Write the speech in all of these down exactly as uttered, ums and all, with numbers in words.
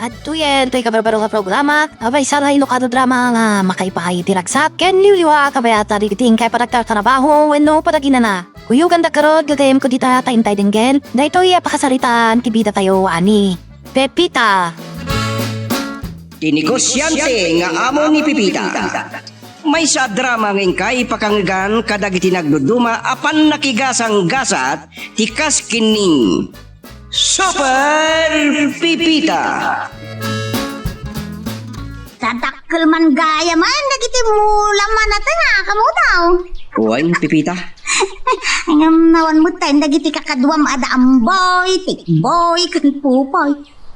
Adtoyen toy kabarbaro nga programa, abay, saray no kano drama nga makaipaay iti ragsat ken liwliwa, kabayatan iti inkay panagtartarabaho wenno panaginana. Kuyogandak garud, gagayemko dita ta intay denggen daytoy a pakasaritaan ti bidatayo a ni Pepita. Ti negosiante nga amo ni Pepita. Maysa a drama nga inkay pakangegan kadagiti nagduduma a pannakigasanggasat ti kas ken ni Super Pepita. Sadakkel man gayam dagiti mula manateng a kamuto. Wen, Pepita. Ngem awan met tayo dagiti kakaduam a da Amboy, Tikboy, ken Pupoy.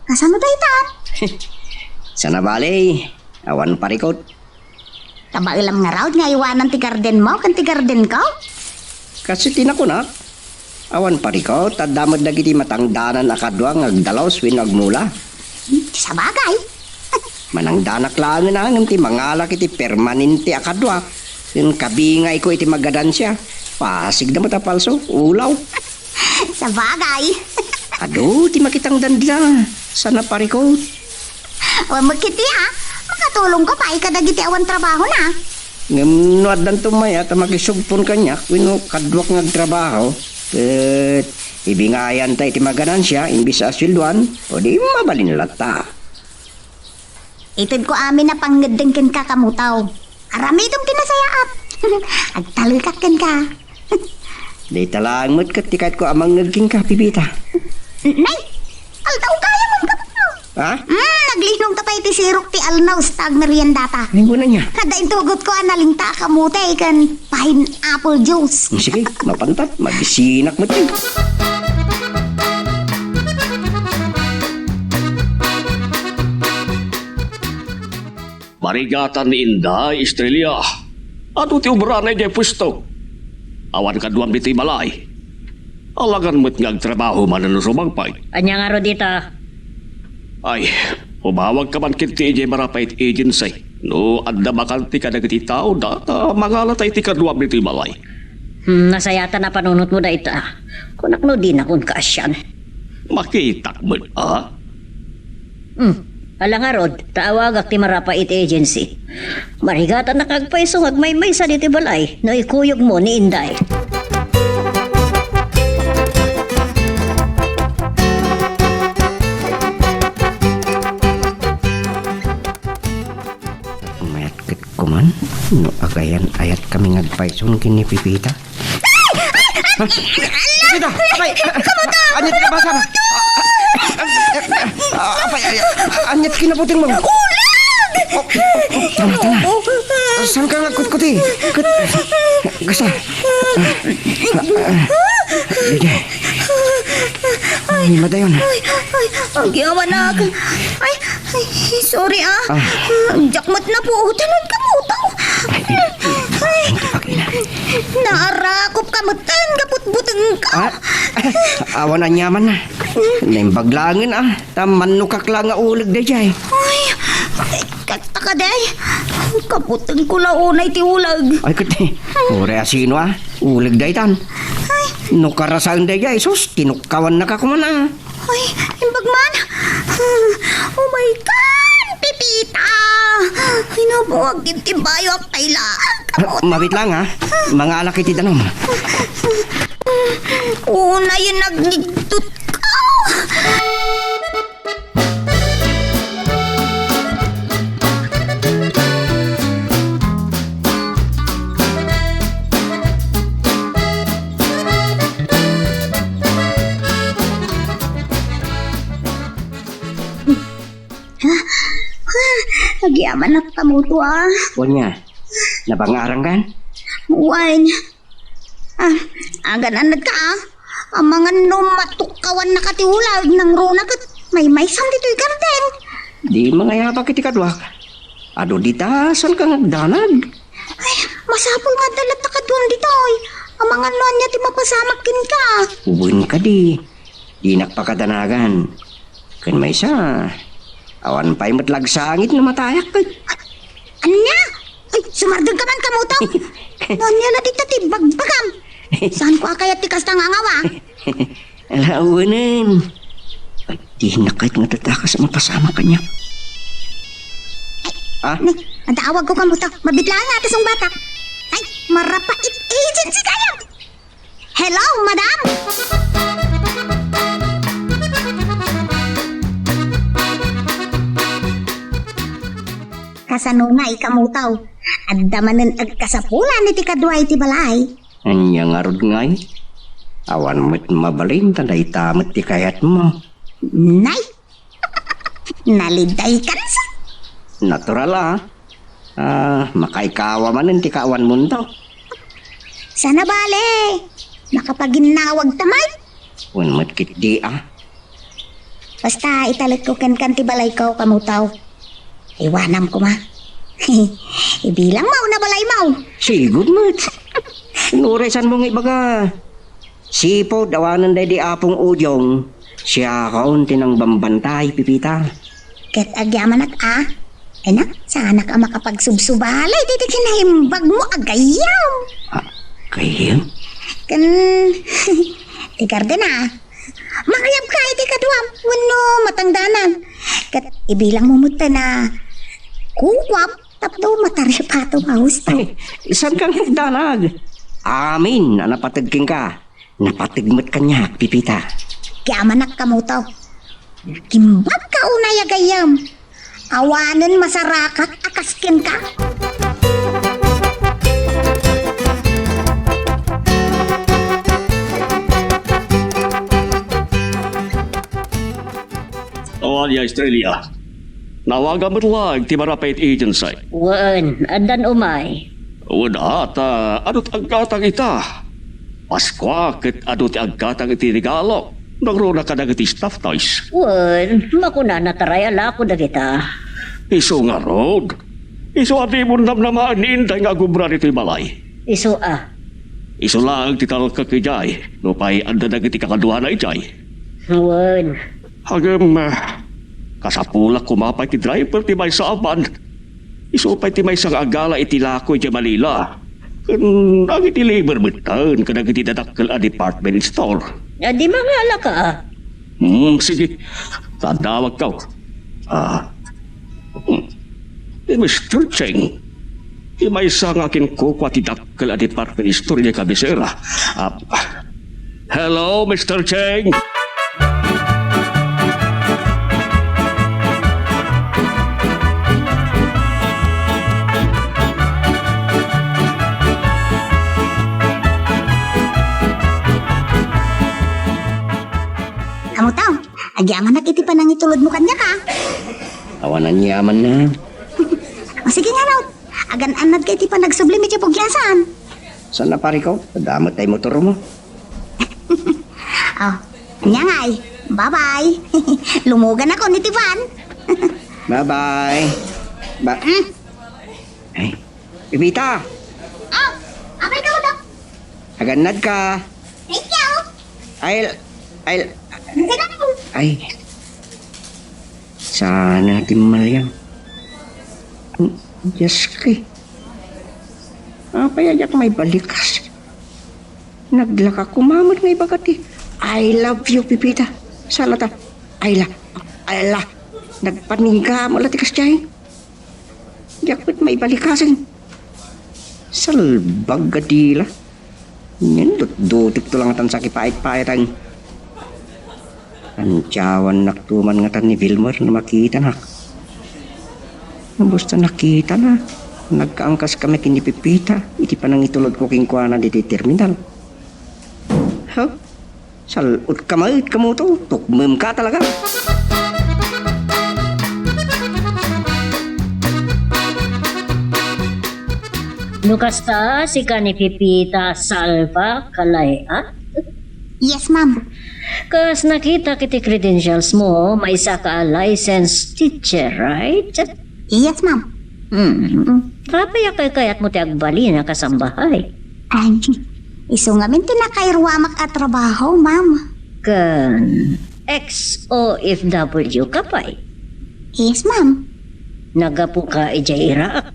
Kasano daytan? Sana bale, awan parikut. Kabaelam ngarud nga aywanan ti gardenmo ken ti gardenko? Kas iti nakunak, awan parikut, adda met dagiti matangdanan a kadua nga agdalus wenno agmula. Hmm, ti sabagay. Manangdanak laengen a ngem ti mangalak iti permanente a kadua ken kabingayko iti magadansia. Pasigda met a palso, ulaw. Sabagay. Adu ti makitangdan dita, sana parikut. Wen met ketdi a, makatulongko pay kadagiti awan trabahona. Ngem no addanto mayat a makisugpon kaniak wenno kaduak nga agtrabaho, ket ibingayanta iti maganansia imbes a sueldoan, o di mabalin latta. Itedko amin a pangngeddeng kenka, kamuto. Aramidem ti nasayaat. Agtalekak kenka. Dayta laeng met ket ti kayatko a mangngeg kenka, Pepita. Nay, aldaw gayam, kamuto. Ha? Hmm, naglinong ta pay ti sirok ti alnaw ta agmeriendata. Ay, kuna niya. Kada intugotko a nalinta a kamote ken pineapple juice. Sige, mapantat, mabisinak met. Marigatan ni Inday Estrella. Adu ti obrana idiay puesto. Awan kaduam ditoy balay. Alangan met nga agtrabaho manen no sumangpet. Ania ngarud dita? Ay, umawagka man ketdi idiay Marapait Agency. No adda bakante kadagiti taoda, ta mangalata iti kaduam ditoy balay. Hmm, nasayaatan a panunotmo dayta. Kunak no dinakon kaasian. Makitak met, a? Hmm. Ala ngarud, ta awagak ti Marapait Agency. Marigatanak agpayso nga agmaymaysa ditoy balay no ikuyogmo ni Inday. Mayat ket kuman, no agayan-ayatkami nga agpayson ken ni Pepita. Ay! Ay! Ay! Ay! Pepita! Ay! Ania ti nabasam? Ah, apay, ay, ania ti kinabutengmo? Ulag! Oh, oh, oh, tama, tama. Saan ka nga kutkuti? Kut-, kasta. Dede. Ay, madayon. Ay, ay, agyamanak. Ay, ay, sorry, ah. Ah. Diak met napuotan, kamuto. Ay, ay, ay, Pepita. Naarakop ka met, gapu iti butengko. Ah, awan aniaman na. Naimbag laengen, ah. Ta mannukak la nga uleg daydiay. Ay, kasta kadi. Kabutengko la unay ti uleg. Ay, ket, uray a sino, ah? Uleg daytan. Ay. No karasaen daydiay, sus, tinukkawannak a kuman, ah. Ay, imbag man. Oh my God, Pepita! Ay, nabuag iti bayo a kaila. Kamote. Mabit lang, ha? Mangalak iti danum. Unay nagnigtot ka. Agyamanak kamoto, ah. Wen nga, nabangarangkan? Wen. Ah, agan-anadka, ah. Amangan no matukkawannaka ti ulag, nangruna ket maymaysam ditoy garden. Di mangayabak iti kaduak. Adu dita, saan ka nga agdanag? Ay, masapul nga adda latta kaduam ditoy. Amangan no ania ti mapasamak kenka. Wen kadi, dinak pakadanagan. Ken maysa, awan pay met la agsangit no matayak ket. Ania? Ay, sumardengka man, kamoto. No ania la dita ti bagbagam? Saanko a kayat ti kasta nga angaw, ah? Ala, awanen. Ay, Dina kayat nga dadakas a mapasamak kaniak. Ah? Nay, adda awagko kamo ta. Mabitlaan nga ti sungbatak. Ay, marapa it agency kayat. Hello, madam! Kasano ngay, Kamutaw? Adda manen agkasapulan iti kadua iti balay? Ania ngarud ngay? Awan met mabalin ta dayta met ti kayatmo. Nay! Nalidaykan sa. Natural a. Ah, makaikawa manen ti kaawanmonto. Sana bale, makapaginnawag ta met. Wen met ketdi a. Basta italekko kenkan ti balayko, Kamutaw. Iwanam koma. Ibilangmo no balaymo. Sigud met. Uray sanmo nga ibaga. Sipud awanen daydi Apong Ujong, siakon ti nangbambantay, Pipita. Ket agyamanak a, ay na, saanak a makapagsubsubalay daydi kinaimbagmo a gayyem. Ah, gayyem? Ken, ti garden a, makayabka iti kaduam, wenno matangdanag. Ket ibilangmo met ta na kukuam tapno mataripato nga husto. Ay, saan kang danag? Amin a napateg kenka. Napateg met kaniak, Pipita. Agyamanak, Kamutaw. Imbagka unay a gayyem. Awanen masarakak a kas kenka. O, ania, Estrella? Nawagam met laeng ti Marapait Agency. Wen, addan umay. Wen, a, ta adu ti aggatang ita? Paskua ket adu ti aggatang iti regalo. Nangruna kadagiti staff toys. Wen, makunana taray a lako dagita. Isu ngarud. Isu a dimon namnamaen ni Inday nga agubra ditoy balay. Isu a. Isu laeng ti talkek idiay, nupay adda dagiti kakaduana idiay. Wen. Ngem, eh, kasapulak koma pay ti driver ti maysa a van. Isu pay ti maysa nga agala iti lako idiay Manila. Ken agideliver metten kadagiti dadakkel a department store. Adi mangalaka. Hmm, sige. Tadawagko. Ah. Hmm. Ti Mister Cheng. Ti maysa nga akinkukua ti dakkel a department store idiay kabisera. Ah, hello, Mister Cheng! Amo ta, agyamanak iti panangitulodmo kaniak a. Awan aniamanna. O sige ngarud, agan-annadka iti panagsublim iti pugiasan. Saan a, pare ko? Adda met tay motormo. O, ania ngay. Bye-bye. Lumoganakon iti van. Bye-bye. Ba- Mm. Ay, Pipita! O, apay ka, Dok? Agannadka. Thank you. Ay, ay, Sige. Ay. Sana ti Mariam. Diyos ko. Apay a diak maibalikas? Naglaka koma met nga ibaga ti, "I love you, Pipita." Sala ta, "Ay la, ay la." Nagpaningga mo la ti kasdiay. Diak met maibalikasen. Salbag a dila. Ngem dutdutikto la ngatan sakipait-paitang. Antiawannakto man ngatan ni Vilmar no makitanak. Ngem basta nakitana, nagkaangkaskami ken ni Pepita iti panangitulodko kenkuana ditoy terminal. Huh? Sal-otka met kamo to, tukmemka talaga. No kasta, sika ni Pepita Salva Kalay-at? Yes, ma'am. Kas nakitak iti credentials mo, maysa ka a licensed teacher, right? Yes, ma'am. Hmm. Apay a kaykayatmo ti agbalin a kasambahay? Ay, isu ngamin ti nakairuamak a trabaho, ma'am. Ken ex-O F W ka pay? Yes, ma'am. Naggapuka idiay Iraq?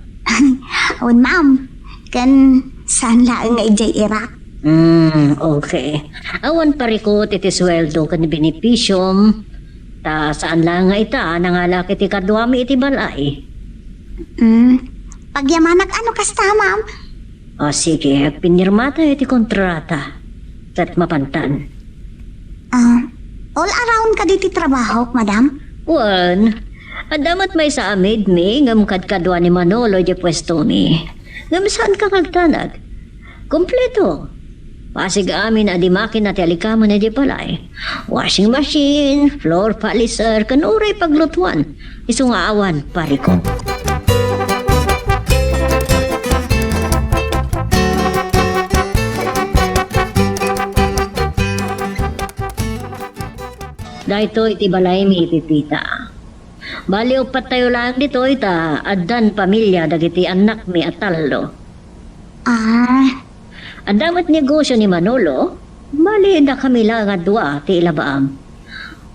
Wen, ma'am. Ken saan laeng nga idiay Iraq. Hmm, okay. Awan parikut iti sueldo ken benefisiom. Ta saan laeng nga ita a nangalak iti kaduami iti balay. Hmm. Pagyamanak a no kasta, ma'am. O sige, agpinirmatayo iti kontrata. Ket mapantan. Ah, all around kadi ti trabahok, madam? Wen, adda met maysa a maid mi ngem kadkadua ni Manolo idiay puesto mi. Ngem saanka nga agdanag? Kompleto. Pasig amin a di makina ti alikamen idiay balay. Washing machine, floor polisher, ken uray paglutuan. Isu nga awan parikut. Daytoy ti balaymi, Pepita. Bali, uppattayo laeng ditoy ta addan pamilia dagiti annakmi a tallo. Ah. Adda met negosio ni Manolo, bali, dakami laeng a dua ti ilabaam.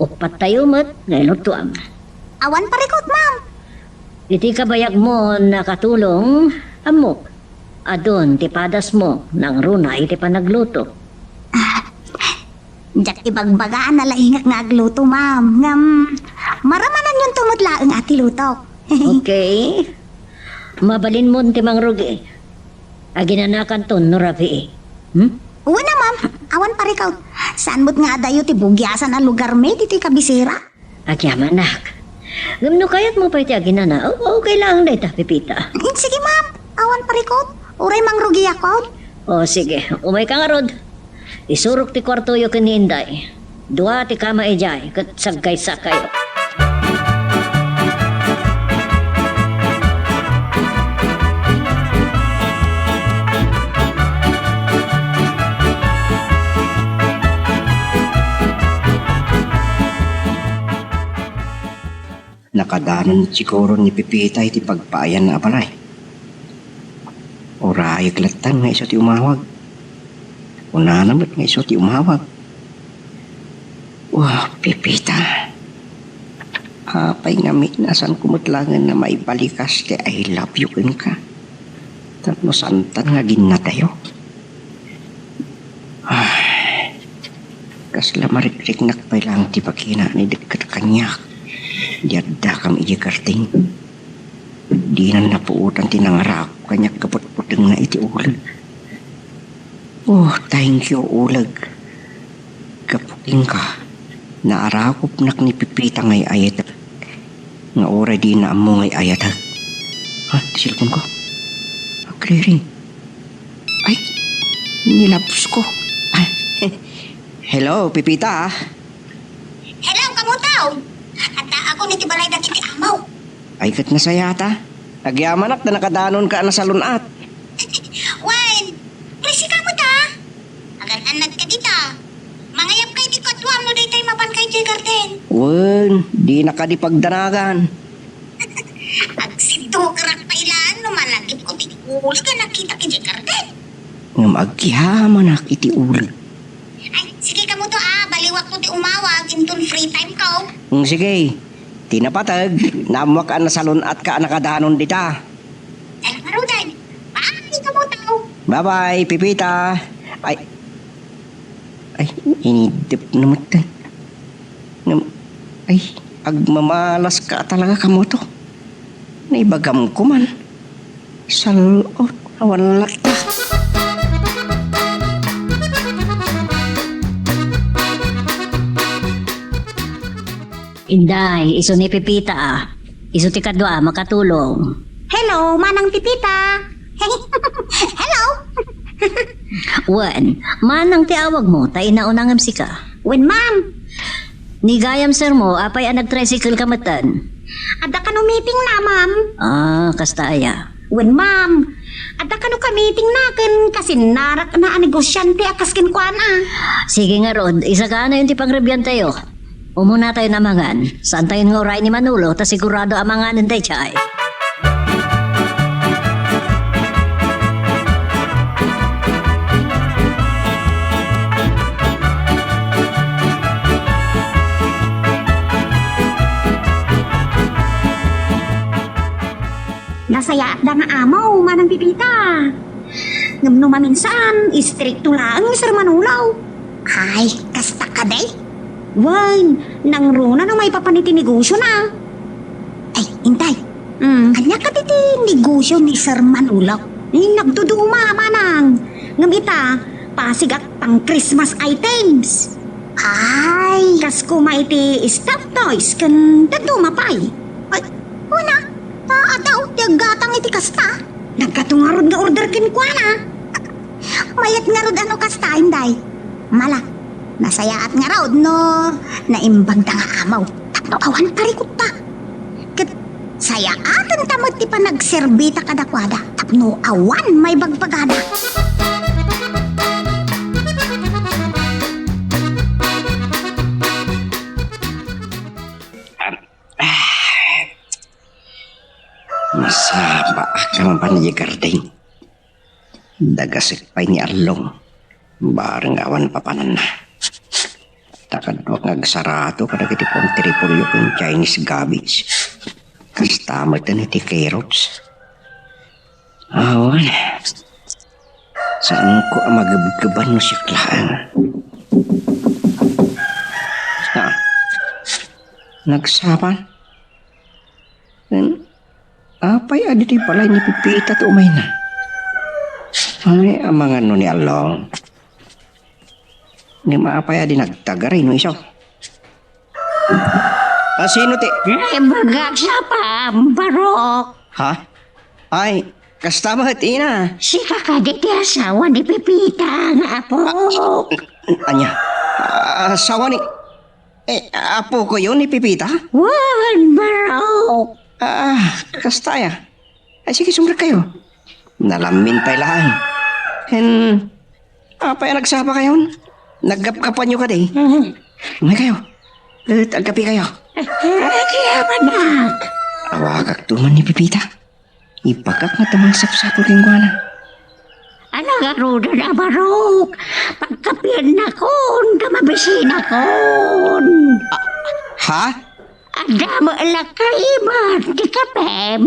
Uppattayo met nga ilutuam. Awan parikut, ma'am. Iti kabayagmo, nakatulong, ammok. Adun ti padasmo nangruna iti panagluto. Ah, diak ibagbaga a nalaingak nga agluto, ma'am. Ngem, maramananyonto met laeng a ti lutok. Okay. Mabalinmon ti mangrugi. Aginanakanton no rabii. Hmm? Wen a, ma'am. Awan parikut. Saan met nga adayo ti bugiasan a lugarmi ditoy kabisera? Agyamanak. Ngem no kayatmo pay ti aginana, o-, okay laeng dayta, Pepita. Mm, sige, ma'am. Awan parikut. Uray mangrugiakon. O, sige. Umayka ngarud. Isurok ti kuartoyo ken ni Inday. Dua ti kama idiay, ket saggaysakayo. Nakadanon siguro ni Pepita iti pagpaayanna a balay. Urayek latta nga isu ti umawag. Kunana met nga isu ti umawag. Wah, Pepita. Apay ngamin a saanko met laengen a maibalikas ti I love you kenka? Tapno saantan nga aginnatayo. Ay, kasla marikriknak pay laeng ti bakina ni dekket kaniak. Di addakam idiay garden. Dinan napuotan ti nangarakop kaniak gapu ti putengna iti uleg. Oh, thank you, uleg. Gapu kenka, naarakopnak ni Pepita nga ay-ayatek. Nga uray dina ammo nga ay-ayatek. Ha, ti cellphone ko. Nagri-ring. Ay, nilabos ko. Ay, hello, Pepita. Hello, Kamuto. Addaakon iti balay dagiti amaw. Ay, ket nasayata. Agyamanak ta nakadanonka a nasalun-at. Wen, Jessica mo ta? Agan-annad ka dita. Mangayab kay ti kaduam no daytay mapan kay Joy Garden. Wen, dina kadi pagdanagan. Agsidukrak pay laeng no malagipko ti uleg a nakita iti garden. Ngem agyamanak iti uleg. Ay, sige kamo to, ah. Baliwak mo ti umawag inton free time ko. Mm, sige. Ti napateg, naammoak a nasalun-atka a nakadanon dita. Ay, marudan. Bye, kamo to. Bye-bye, Pepita. Ay, Ay, inidep na met. Ngem, ay, agmamalaska talaga kamo to. Naibagam ko man. Sal-, oh, awan latta. Inday, isu ni Pepita, ah. Isu ti kadua, makatulong. Hello, Manang Pepita. Hello. Wen, Manang ti awagmo, ta inauna ngem sika. Wen, ma'am. Ni gayam sir mo, apay a nag-tricycle ka metten? Adda kano meeting na, ma'am. Ah, kasta aya. Wen, ma'am. Adda kano ka meeting na ken kasinnarak na a negosyante a kas kenkuana. Sige ngarud, isaganayon ti pangrebiantayo. Umunatayon a mangan. Saantayon nga uray ni Manolo ta sigurado a manganen daydiay. Nasayaatda nga amaw, Manang Pepita. Ngem no maminsan, istrikto laeng ni Sir Manolo. Ay, kasta kadi? Wen, nangruna no maipapan iti negosiona. Ay, intay. Mm. Ania kadi ti negosio ni Sir Manolo? Eh, nagduduma, manang. Ngem ita, pasigak pang Christmas items. Ay. Kas kuma iti stuffed toys ken dadduma pay. Ay, una, ta, adda ti aggatang iti kasta. Nagkatu ngarud nga order kenkuana. Mayat ngarud a no kasta, inday. Mala, nasayaat ngarud no naimbagda nga amaw tapno awan parikutta. Ket sayaatenta met ti panagserbita kadakuada tapno awan maibagbagada. Nasapaak nga mapan idiay garden. Dagasek pay ni Allong. Bareng awan papananna. Ta kaduak nga agsarato kadagiti puon ti repolyo ken Chinese cabbage. Kasta met iti carrots. Awan. Saanko a magebgeban no siak laeng. Ah. Nagsapa? Ken, apay a ditoy balay ni Pepita ti umayna? Ay, amangan no ni Allong. Ngem apay a di nagtagari no isu? A, sino ti Ay, bagak sa pambarok. Ha? Ay, kasta met, ina. Sika kadi ti asawa ni Pepita nga apo. Ania? Asawa ni Eh, apokayo ni Pepita? Wen, barok. Ah, kasta aya. Ay, sige, sumrekkayo. Nalamin pay laeng. Ken, apay a nagsapakayon? Naggapgapanyo kadi? Mhm. Umaykayo. Ket agkapekayo. Ay, kayamanak. Awagakto man ni Pepita. Ibagak nga ta mangsapsapul kenkuana. Ania ngaruden a barok? Pagkapiennakon, ta mabisinakon. Ah, ha? Adda met la kaibat ti kapem.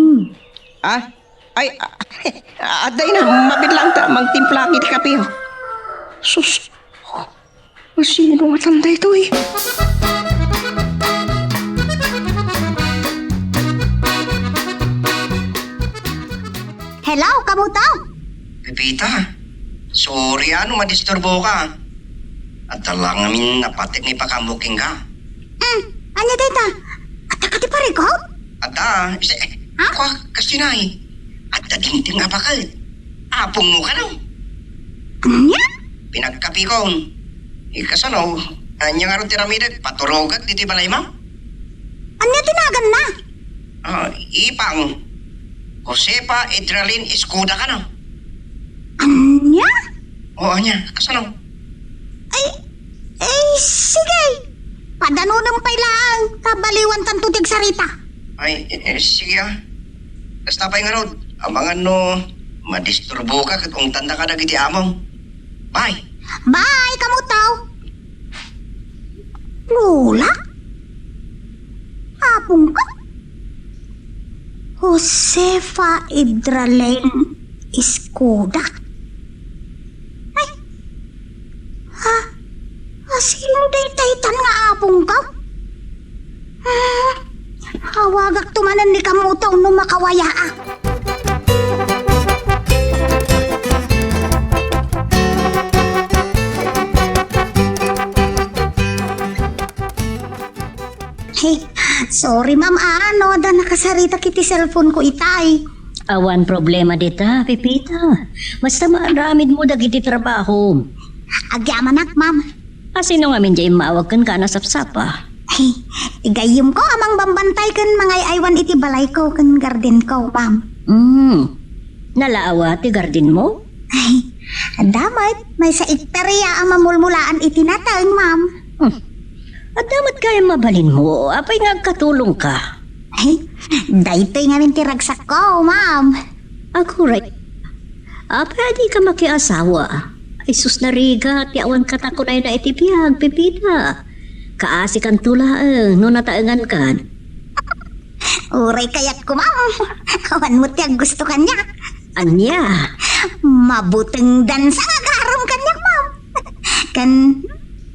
Ah? Ay, ah, adda ina, mabit laeng ta mangtimpla iti kape. Sus. Sino nga tanda itoy? Hello, Kamuto? Pepita, sorry a no madisturboka. Adda la ngamin a patik nga ipakaammo kenka. Hmm, ania dayta? Adda kadi parikut? Adda, ise, Ha? Kua, kasdiay. Adda dimdim nga baket. Apongmo kano? Ania? Pinagkapikon. Ikasano, ania ngarud ti aramidek? Paturoget ditoy balaymo? Ania ti naganna? Ah, ipang. Josefa Idralin Escoda kano? Ania? O, ania? Kasano? Ay, ay, sige. Padanonem pay laeng, ta baliwantanto ti agsarita. Ay, eh, eh, sige, ah. Kasta pay ngarud, amangan no madisturboka ket ungtanda kadagiti amom. Bye. Bye, Kamuto. Lola? Apongko? Josefa Idralen Escoda. Ay, ha? Asino daytaytan nga apongko? Ah, awagakto manen ni Kamuto no makawayaak. Hey, sorry, ma'am, ah, no adda nakasaritak iti cellphone ko itay. Awan problema dita, Pepita. Basta maaramidmo dagiti trabahom. Agyamanak, ma'am. Asino ngamin diay immawag kenka a nasapsapa? Ay, ti gayyemko a mangbambantay ken mangay-aywan iti balayko ken gardenko, ma'am. Hmm. Nalaawa ti gardenmo? Ay, adda met, maysa ektarya a mamulmulaan iti nateng, ma'am. Hmm. Adda met gayam mabalinmo, apay nga agkatulongka? Ay, daytoy ngamin ti ragsakko, ma'am. Aguray. Apay a dika makiasawa? Ay sus, narigat ti awan katakunayna iti biag, Pepita. Kaasikanto laeng no nataengankan. Uray kayatko, ma'am. Awan met ti aggusto kaniak. Ania? Mabuteng dansa nga agaram kaniak, ma'am. Ken,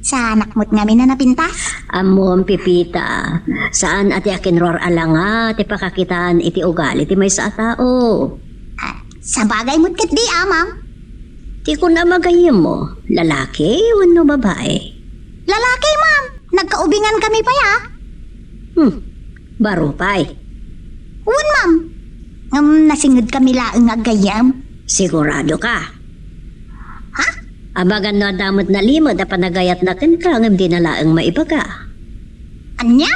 saanak met ngamin a napintas? Ammom, Pepita, saan a ti akinruar a langa ti pakakitaan iti ugali ti maysa a tao. Ah, sabagay met ketdi, a, ma'am. Ti kunam a gayyemmo, lalaki wenno babae? Lalaki, ma'am. Nagkaubingan kami pay, a. Hmm, baro pay. Wen, ma'am. Ngem nasinged kami laeng nga aggayyem. Sigurado ka? Ha? Amangan no adda met nalimed a panagayatna kenka ngem dina laeng maibaga. Ania?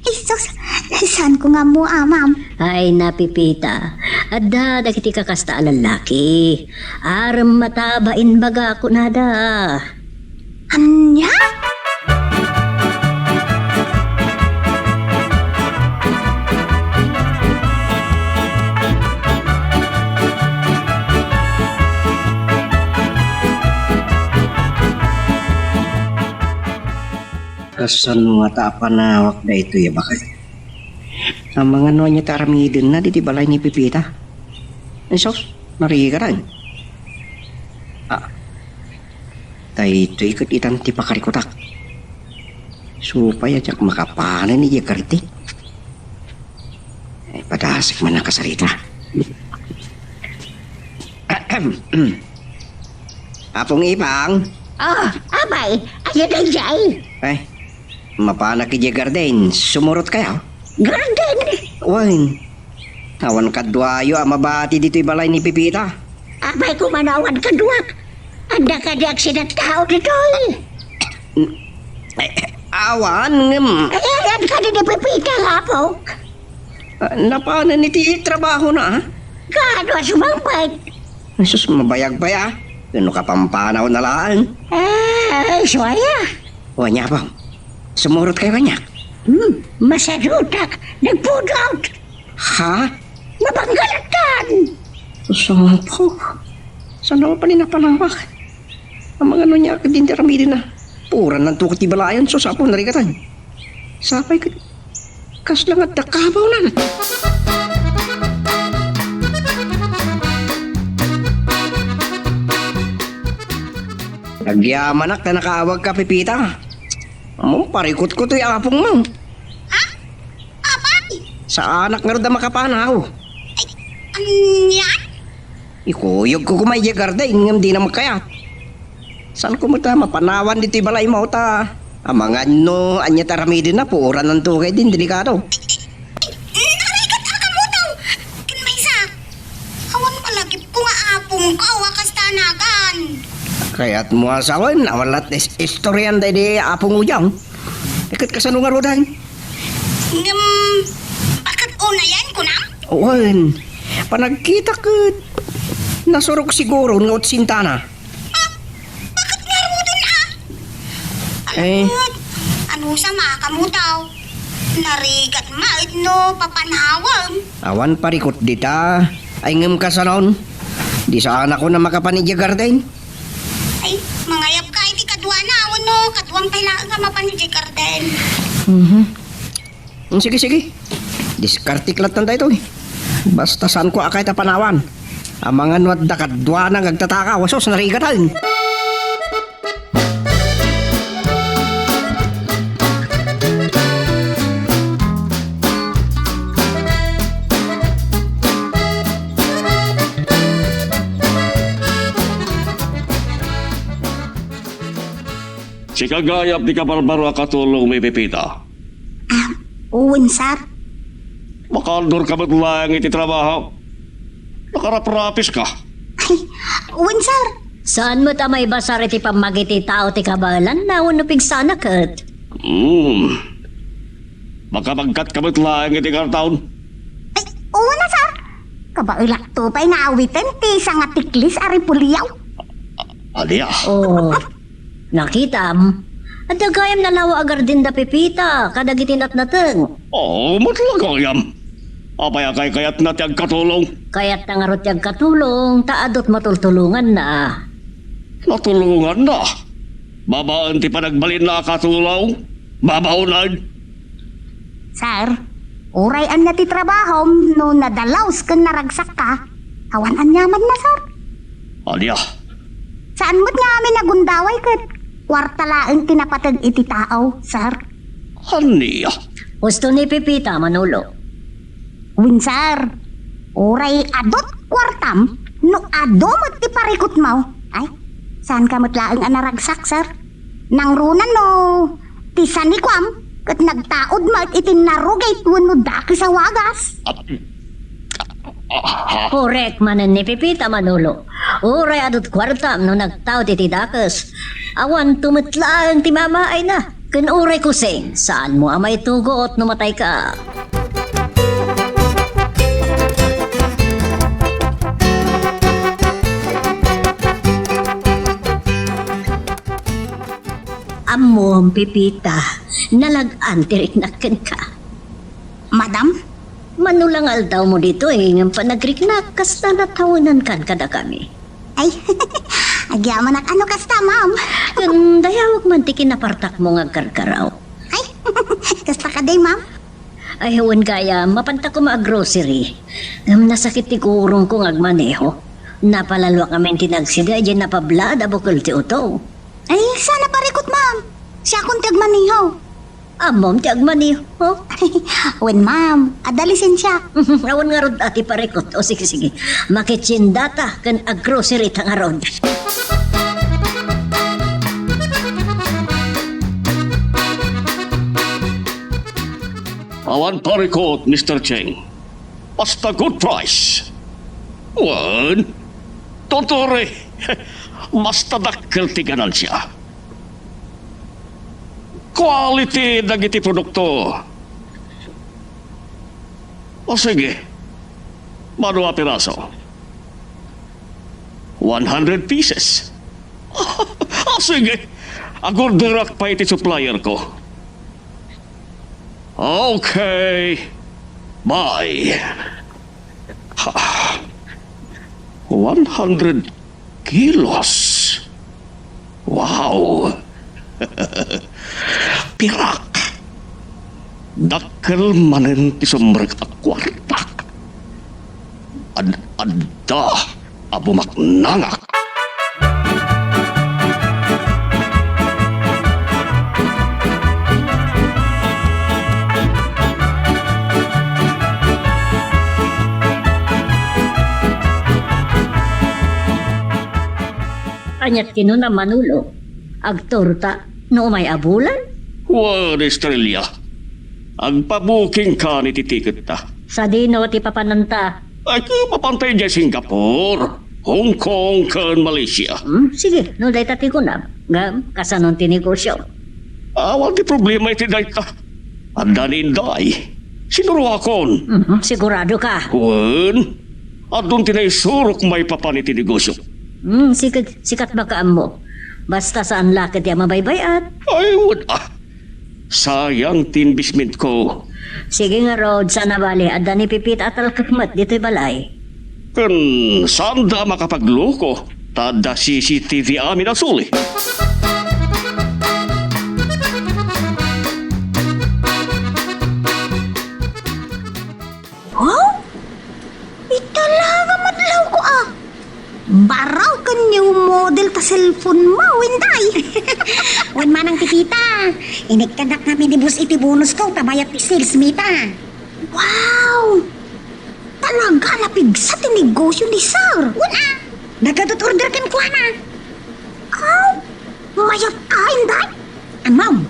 Ay, sus, saanko nga ammo, a, ma'am. Ay, na, Pepita, adda dagiti kakasta a lallaki. Arem mata bainbaga kunada. Ania? Kasano ngata a panawak daytoy a baket? Amangan no ania ti aramidenna ditoy balay ni Pepita? Ay sus, narigat. Ah, daytoy ket itan ti pakarikutak. Supay a diak makapanen idiay garden. Ay, padasek man a kasarita. Apong Ipang. Oh, apay, ania daydiay? Ay, mapanak idiay garden, sumurot kayo? Garden? Wen, awan kaduayo a mabati ditoy balay ni Pepita. Apay koma no awan kaduak? Adda kadi aksida a tao ditoy? Eh, awan, ngem. Ay, ayan kadi ni Pepita nga apok? Ah, napanen iti trabahona, a? Kaano a sumangpet? Ay, sus, mabayag pay, a. Wenno kapampanaw na laeng. Ay, suaya. O, ania, Pang? Sumurot kayo kaniak? Hmm, masadutak. Nagpudot. Ha? Mabanggalatan. Sus, Apo. Saan ako pa ni napanawak? Amangan no ania ket dintay aramidena. Puorananto ket ti balayan, sus, Apo, narigatan. Sapay ket kasla nga adda kabaw na. Agyamanak ta nakaawagka, Pepita. Ammom, parikutko toy apongmo. Ha? Apay? Saanak ngarud a makapanaw. Ay, anian? Ikuyogko koma idiay garden, ngem dina met kayat. Saanko met a mapanawan ditoy balaymo ta amangan no ania ti aramidenna, puorananto ketdin, delikado. Narigat a kamuto! Ken maysa, awan malagipko nga apongko a kasta nagan. Kayatmo a sawen, awan latta is-, istorian daydi apongmo diay. Ket kasano ngaruden? Ngem, baket unayen, kunam? Wen, panagkitak ket nasurok siguro nga utsintana. Ah, baket ngaruden, a? Eh. Alamot, ano sa makamuto? Narigat met no papanawem. Awan parikut dita. Ay, ngem kasanon? Di saanakon a makapan idiay garden. Ay, mangayabka iti kaduana, wenno kaduam pay laeng a mapan idiay garden. Mhm. Mm, sige, sige. Diskartek lattan daytoy. Basta saanko a kayat a panawan. Amangan no adda kaduana nga agtatakaw, a sus, narigatan. Sika gayam ti kabarbaro a katulongmi, Pepita. Ah, wen, sir. Makaaldorka met laeng iti trabaho. Nakaraprapiska. Ay, wen, sir. Saan met a maibasar iti pammagiti tao ti kabaelanna wenno pigsana ket? Hmm. Makabagkatka met laeng iti karton. Ay, wen a, sir. Kabaelakto pay nga awiten ti sangatiklis a repolyo. Ania? Oh. Nakitam, adda gayam nalawa a gardin da Pepita kadagiti natnateng. Oo, met la gayam. Apay a kaykayatna ti agkatulong? Kayatta ngarud ti agkatulong, ta adut matultulonganna. Natulonganna? Babaen ti panagbalinna a katulong? Babaonen? Sir, uray ania ti trabahom no nadalus ken naragsakka, awan aniamanna, sir. Ania? Saan met nga amin a gundaway ket kuarta laeng ti napateg iti tao, sir. Ania? Husto ni Pepita, Manolo. Wen, sir, uray adut kuartam, no adu met ti parikutmo, ay, saanka met laeng a naragsak, sir. Nangruna no ti sanikuam ket nagtaud met iti narugit wenno dakes a wagas. Korek manen ni Pepita, Manolo. Uray adut kuartam no nagtaud iti dakes, awanto met laeng ti mamaayna. Ken uray kusing, saanmo a maitugot no matayka. Ammom, Pepita, nalag-an ti riknak kenka. Madam? Mano la nga aldawmo ditoy ngem panagriknak, kasta natawenankan kadakami. Ay, agyamanak a no kasta, ma'am. Ken dayawek man ti kinapartakmo nga agkarkaraw. Ay, kasta kadi, ma'am? Ay, wen gayam, mapanta koma a grocery. Ngem nasakit ti gurongko nga agmaneho. Napalaluak ngamin ti nagsida idiay napablaad a bukel ti uto. Ay, saan a parikut, ma'am. Siakon ti agmaneho. Ammom ti agmaneho? Wen, ma'am. Adda lisensia. Awan ngarud a ti parikut. O, sige, sige. Makitsiendata ken aggroceryta ngarud. Awan parikut, Mister Cheng. Basta good price. Wen, tuturay. Basta dakkel ti ganansia. Quality dagiti produkto. O sige, mano a piraso? One hundred pieces. O sige, agorderak pay iti supplier ko. Okay, bye. Ha, one hundred kilos. Wow! Pirak! Dakkel manen ti sumrek a kuarta. Ad-adda a bumaknangak. Aniat kinuna, Manolo? Agturta no umay a bulan? Wen, Estrella, agpabookingkan iti tiketta. Sadino ti papananta? Ay, mapanta idiay Singapore, Hong Kong, ken Malaysia. Hmm, sige, no dayta ti kunam. Ngem, kasanon ti negosio? Awan ti problema iti dayta. Adda ni Inday. Sinuroakon. Mhm, sigurado ka? Wen, adun ti naisurok maipapan iti negosio. Hmm, sige, sikat makaammo. Basta saan la ketdi a mabaybay-at. Ay, wen, ah. Sayang ti investment ko. Sige ngarud, saan a bale, adda ni Pepita a talkek met ditoy balay. Ken saanda a makapagloko, ta adda C C T V amin a suli. Wow! Ita la nga madlawko a. Baraw ken new model ta cellphone mo, Inday. Wen manang Pepita, inikkanak ngamin ni boss iti bonus ko ta mayat ti sales mita. Wow! Talaga a napigsa ti negosyo ni Sir. Wen a, nagadut order kenkuana. Aw, mayat ka, Inday? Ammom,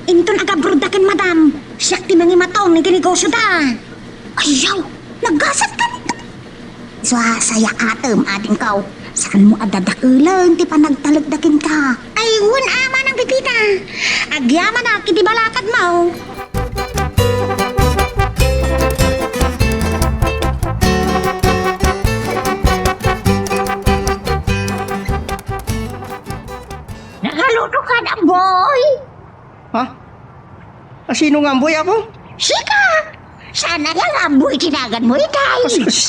inton agabrodda ken Madam, siak ti mangimaton iti negosyoda. Ayaw, nagasat ka nito. Sua, sayaatem, adingko. Saanmo a dadakelen ti panagtalekda kenka. Ay, wen a manang Pepita. Agyamanak iti balakadmo. Nakaluto ka na, boy? Ha? A, sino nga amboy, Apo? Sika! Saan a nga amboy ti naganmo, itay? As, as,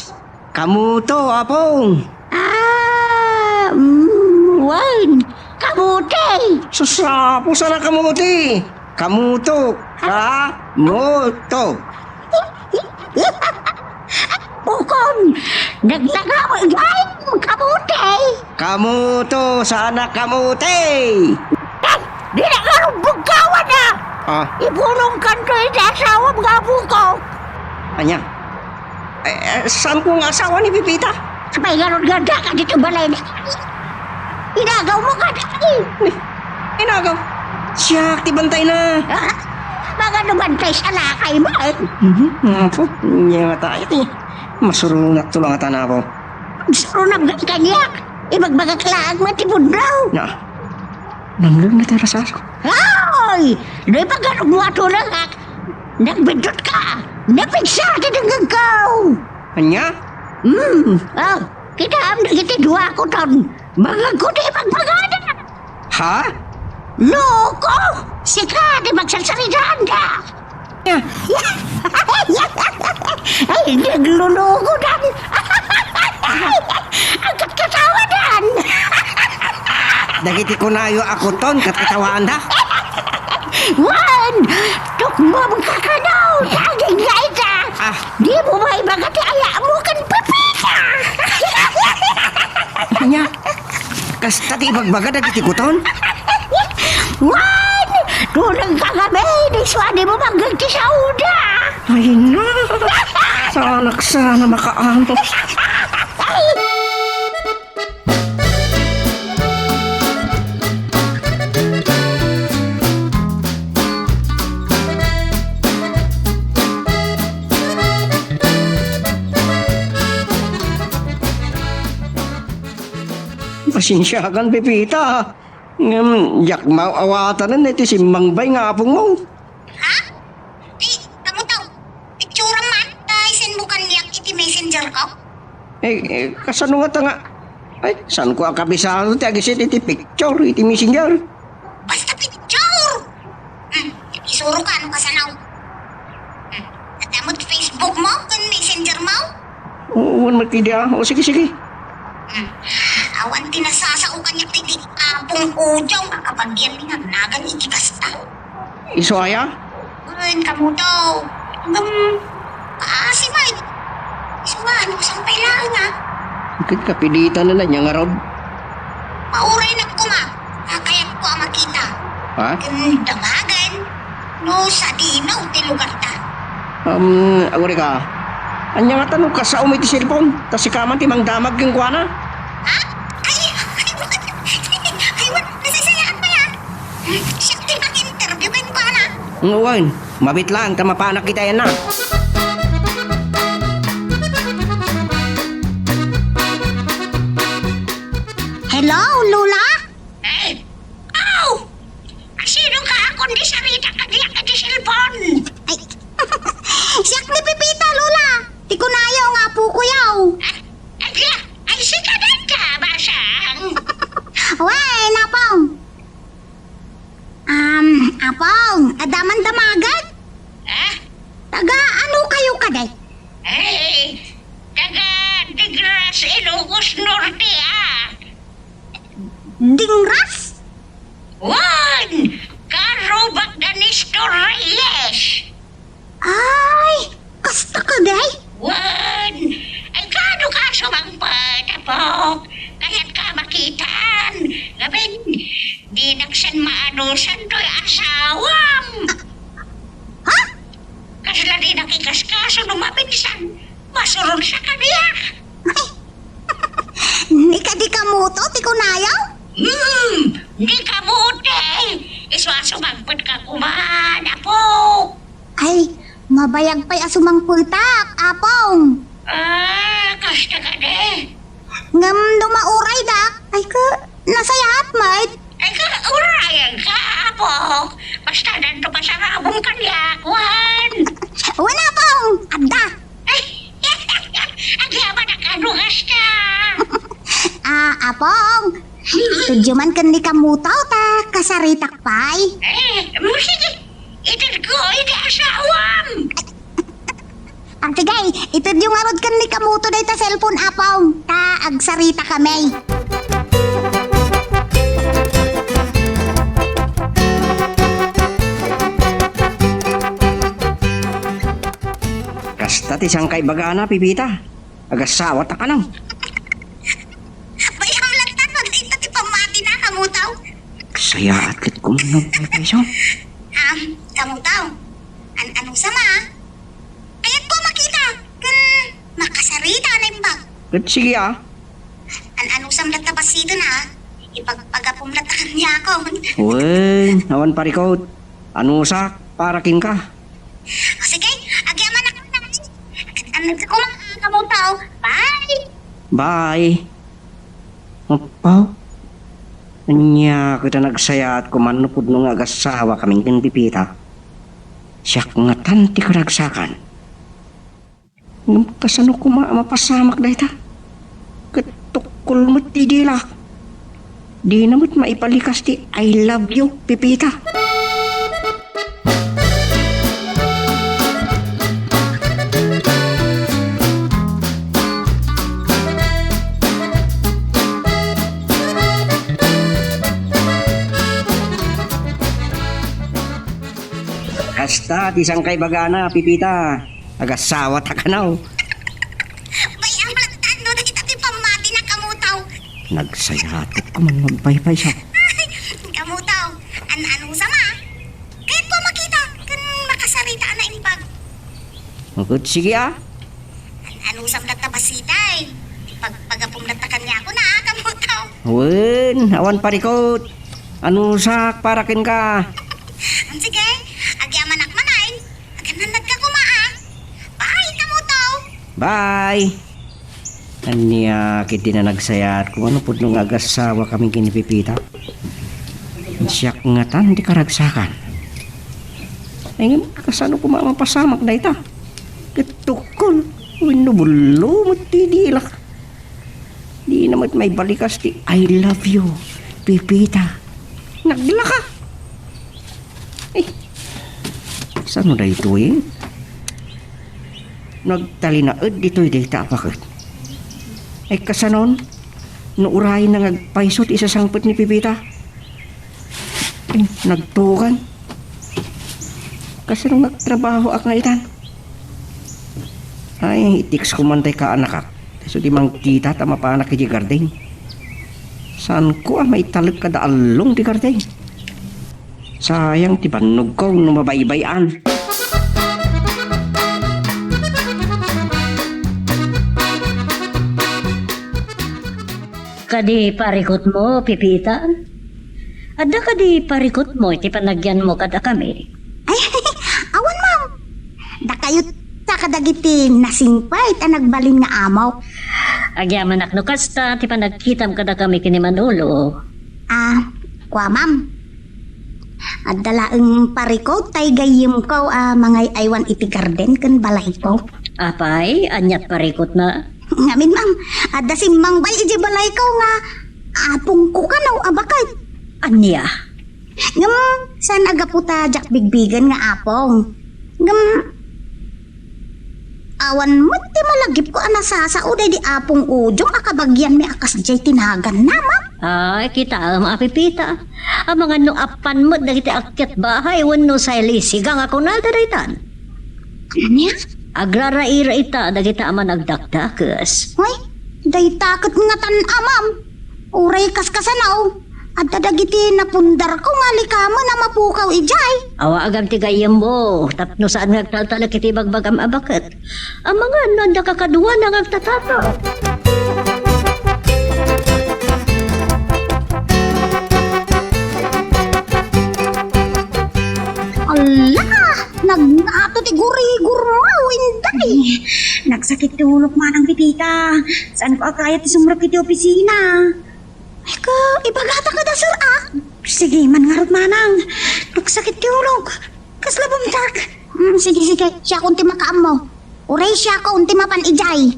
kamuto, Apo. Ah, mm, wen, kamuti. Sus, Apo, saan a kamuti? Kamuto, kamuto. Bukon, nagnagaw, ay, kamuti. Kamuto, saan a kamuti. Dina nga rumbugkawan, a! Ah. Ipulongkanto iti asawam nga apuko. Ania? Eh, eh, saanko nga asawa ni Pepita? Apay ngarud nga addaka ditoy balay? Inagawmo kadagiti. Ni, inagaw? Siak ti bantayna. Ah, mangano bantay sa lakaymo, eh? Mhm. Apo, nia nga tayo ti. Masuronakto laeng a tanaw. Agsuronam kaniak. Ibagbagak laeng met ti pudno. Na, nangngegna ti rasaso. Ay! No ipagarupmo a tulongak, nagbiddutka. Napigsa ti dengngegko. Ania? Hmm. Oh, kitaem dagiti dua a kuton. Bangagko ti ibagbagada. Ha? Loko! Sika ti pagsarsaritaanda! Ay, naglulukodan! Agkatkatawadan! Dagiti kunayo a kuton, katkatawaanda? Wen! Tukmom ka kano, daging nga ita! Ah. Dimo maibaga ti ayamo ken Pepita! Ania? Kasta ti ibagbaga dagiti kuton? Wen! Tulongka ngamin, isuna dimo mangngeg ti saoda! Ay na! Saanak sana makaanus. Pasensiakan, Pepita. Ngem, diak maaw-awatanen iti simmangbay nga apongmo. Ha? Ti, kamu taw, picturam man, ta isenmo kaniak iti messenger ko? Eh, eh, kasano ngata nga? Ay, saanko a kabisado ti agiset iti picture iti messenger? Basta picture! Hmm, isuroka no kasano. Hmm, adda met Facebook mo ken messenger mo? Oo, wen met idi, ah. O, sige, sige. Hmm, awan ti nasasao kaniak daydi Apong Ujaw nga kabagian ni nga nagan iti kasta. Isu aya? Wen, kamuto. Ngem, kaasi met. Isu nga, no, saan pay laeng, a? Ket kapilitan na niya ngarud. Mauray na koma. Kayatko a makita. Ha? Ken damagen no sadino ti lugarta. Um, agurika. Ania ngata no kasaom iti cellphone? Ta sika man ti mangdamag kenkuana? Ha? Ay, ay, ay, ay, wen, nasaysayaat pay, a. Siak ti mang-interview kenkuana. Wen, mabiit laeng ta mapanak iti ayanna. Hello, Lola? Eh, aw! Sino ka a kundi sarita kadiak iti cellphone? Ay, siak ni Pepita, Lola. Ti kunayo nga apokoyo. Ah, ay, ay, sika dayta, Basang? Wen, Apong. Um, Apong, adda man damagen? Ah? Taga ano kayo kadi? Ay, taga Digras, Ilocos Norte, a. Dingras? Wen, karubak da Nestor Reyes. Ay, kasta kadi? Wen, ay, kaano ka sumangpet, Apok? Kayatka a makitan. Ngamin, dinak sen maanusan toy asawam. Ha? Kasla dinak ikaskaso no maminsan, masuronsa kadiak. Ay, ni kadi kamuto ti kunayo? Hmm, ni kamuti. Isu a sumangpetka koma, Apok. Ay, mabayag pay a sumangpetak, Apong. Ah, kasta kadi. Ngem no mauraydak, ay ka, nasayaat met. Ay ka, urayanka, Apok. Basta danto pasarabom kaniak, wen. Wen, Apong, adda. Ay, agyamanak a no kasta. Ah, Apong, itedyo man ken ni kamuto ta kasaritak pay. Eh, mo sige. Itedko iti asawam. Ah, sige, itedyo ngarud ken ni kamuto dayta cellphone, Apong, ta agsarita kami. Kasta ti sangkaibagana, Pepita. Agasawa ta kano. Bay-am latta no dayta ti pammatina, kamuto. Nagsayaat ket kuman no paypayso. Am, Kamutaw. An-anusam a? Kayatko a makita ken makasarita a naimbag. Ket sige a. An-anusam latta bassit a? Ipagpagapom latta kaniakon. Wen, awan parikut. Anusak para kenka. O sige, agyamanak man. Ket an-, koma, Kamutaw. Bye. Bye. Apo, ania ket a nagsayaat kuman no pudno nga agasawa kami ken Pepita. Siak ngatan ti karagsakan. Ngem kasano koma a mapasamak dayta? Ket tukkol met ti dilak. Dina met maibalikas ti "I love you, Pepita." Kasta ti sangkaibagana, Pepita. Agasawata kano. Bay-am latta no dayta ti pammatina, Kamutaw. Nagsayaat ket kuman no paypayso. Kamutaw, an-anusam a? Kayatko a makita ken makasarita a naimbag. Ket sige a. An-anusam latta bassit a? Ipagpagapom latta kaniakon a, Kamutaw. Wen, awan parikut. Anusak para kenka. Sige, agyamanak man. Aganannadka koma a. Bye, Kamutaw. Bye. Ania ket dina nagsayaat kuman no pudno nga agasawa kami ken ni Pepita. Siak ngatan ti karagsakan. Ay, ngem kasano koma a mapasamak dayta? Ket tukkol wenno bullo met ti dilak. Dina met maibalikas ti "I love you, Pepita." Naglaka. Eh, sano daytoy? Nagtalinaed ditoy dayta a paket. Ay, kasanon? No urayna nga agpayso ti isasangpet ni Pepita? Ay, nagtugan. Kasano nga agtrabahoak nga itan? Ay, i-text ko man tay kaanakak. Isu ti mangkita ta mapanak idiay garden. Saanko a maitalek kada allong ti garden. Sayang ti bannogko no mabaybay-an. Kadi parikutmo, Pepita? Adda kadi parikutmo iti panagyanmo kadakami? Ay, awan, ma'am. Dakayo ta kadagiti nasingpet a nagbalin nga amok. Agyamanak no kasta ti panagkitam kadakami ken ni Manolo. Ah, kua, ma'am. Adda laeng parikut tay gayyemko a mangay-aywan iti garden ken balayko. Apay, aniat parikutna? Ngamin, ma'am, adda simmangbay idiay balayko nga apongko kano a baket. Ania? Ngem saan a gapu ta diak bigbigen nga apong. Ngem awan met ti malagipko a nasasao daydi apong Ujong a kabagianmi a kasdiay ti naganna, ma'am. Ay, kitaem a Pepita. Amangan no apan met dagiti agkiat bahay wenno salisigang a kunada daytan. Ania? Agraraira ita dagita a managdakdakes. Hoy, dayta ket ngatan a, ma'am. Uray kaskasano, adda dagiti napundarko nga likamen a mapukaw idiay. Awagan ti gayyemmo, tapno saan nga agtaltalek iti bagbagam a baket. Amangan no adda kakaduana nga agtatata. Ala! Nagngato ti gurigurmo, Inday! Nagsakit ti ulok manang Pepita. Saanko a kayat ti sumrek iti opisina. Ay ka, ibagata kada, sir, ah? Sige man ngarud manang. Nagsakit ti ulok. Kasla bumtak. Hmm, sige, sige. Siakon ti makaammo. Uray siakon ti mapan idiay.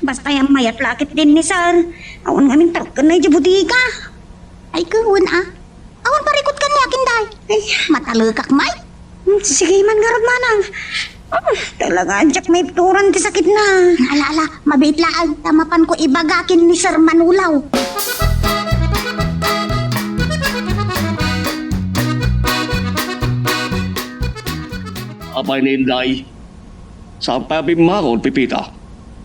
Basta yan mayat lakit din ni sir. Awan ngamin tarukkan na idiay bodega. Ay ka, wen, ah. Awan parikut kaniak, Inday. Ay. Matalekak, may. Hmm, sige man ngarud manang. Ah, talaga, diak maibturan ti sakit na. Ala, ala, mabiit laeng, ta mapanko ibaga ken ni Sir Manulaw. Apay ni Inday, saan pay a bimmakon, Pepita?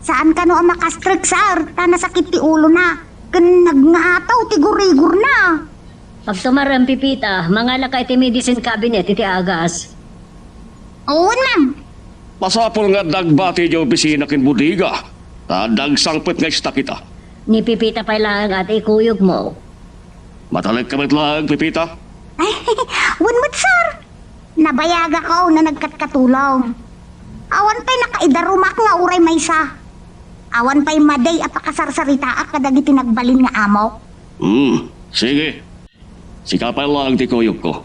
Saan kano a makastrek, sir, ta nasakit ti ulona, ken nagngataw ti gurigorna. Pagtumarem, Pepita, mangalaka iti medicine cabinet iti agas. Wen, ma'am. Masapul nga adda agbati idiay opisina ken bodega, ta adda agsangpet nga istak ita. Ni Pepita pay laeng ti ikuyogmo. Matalekka met laeng, Pepita? Wen met, sir. Nabayagak no nagkatkatulong. Awan pay nakaidarumak nga uray maysa. Awan pay madi a pakasarsaritaak kadagiti nagbalin nga amok. Hmm, sige. Sika pay laeng ti kuyogko.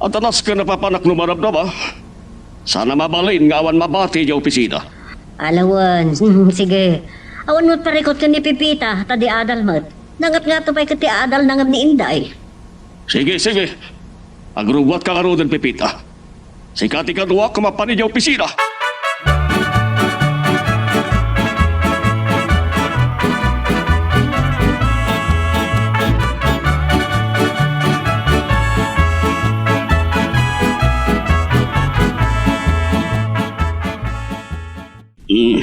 Adda nasken a papanak no marabnaba. Saan a mabalin nga awan mabati idiay opisina. Ala wen, sige. Awan met parikut ken ni Pepita, ta di adal met. Nangatngato pay ket ti adalna ngem ni Inday. Sige, sige. Agrubbuatka ngaruden, Pepita. Sika ti kaduak a mapan idiay opisina. Hmm.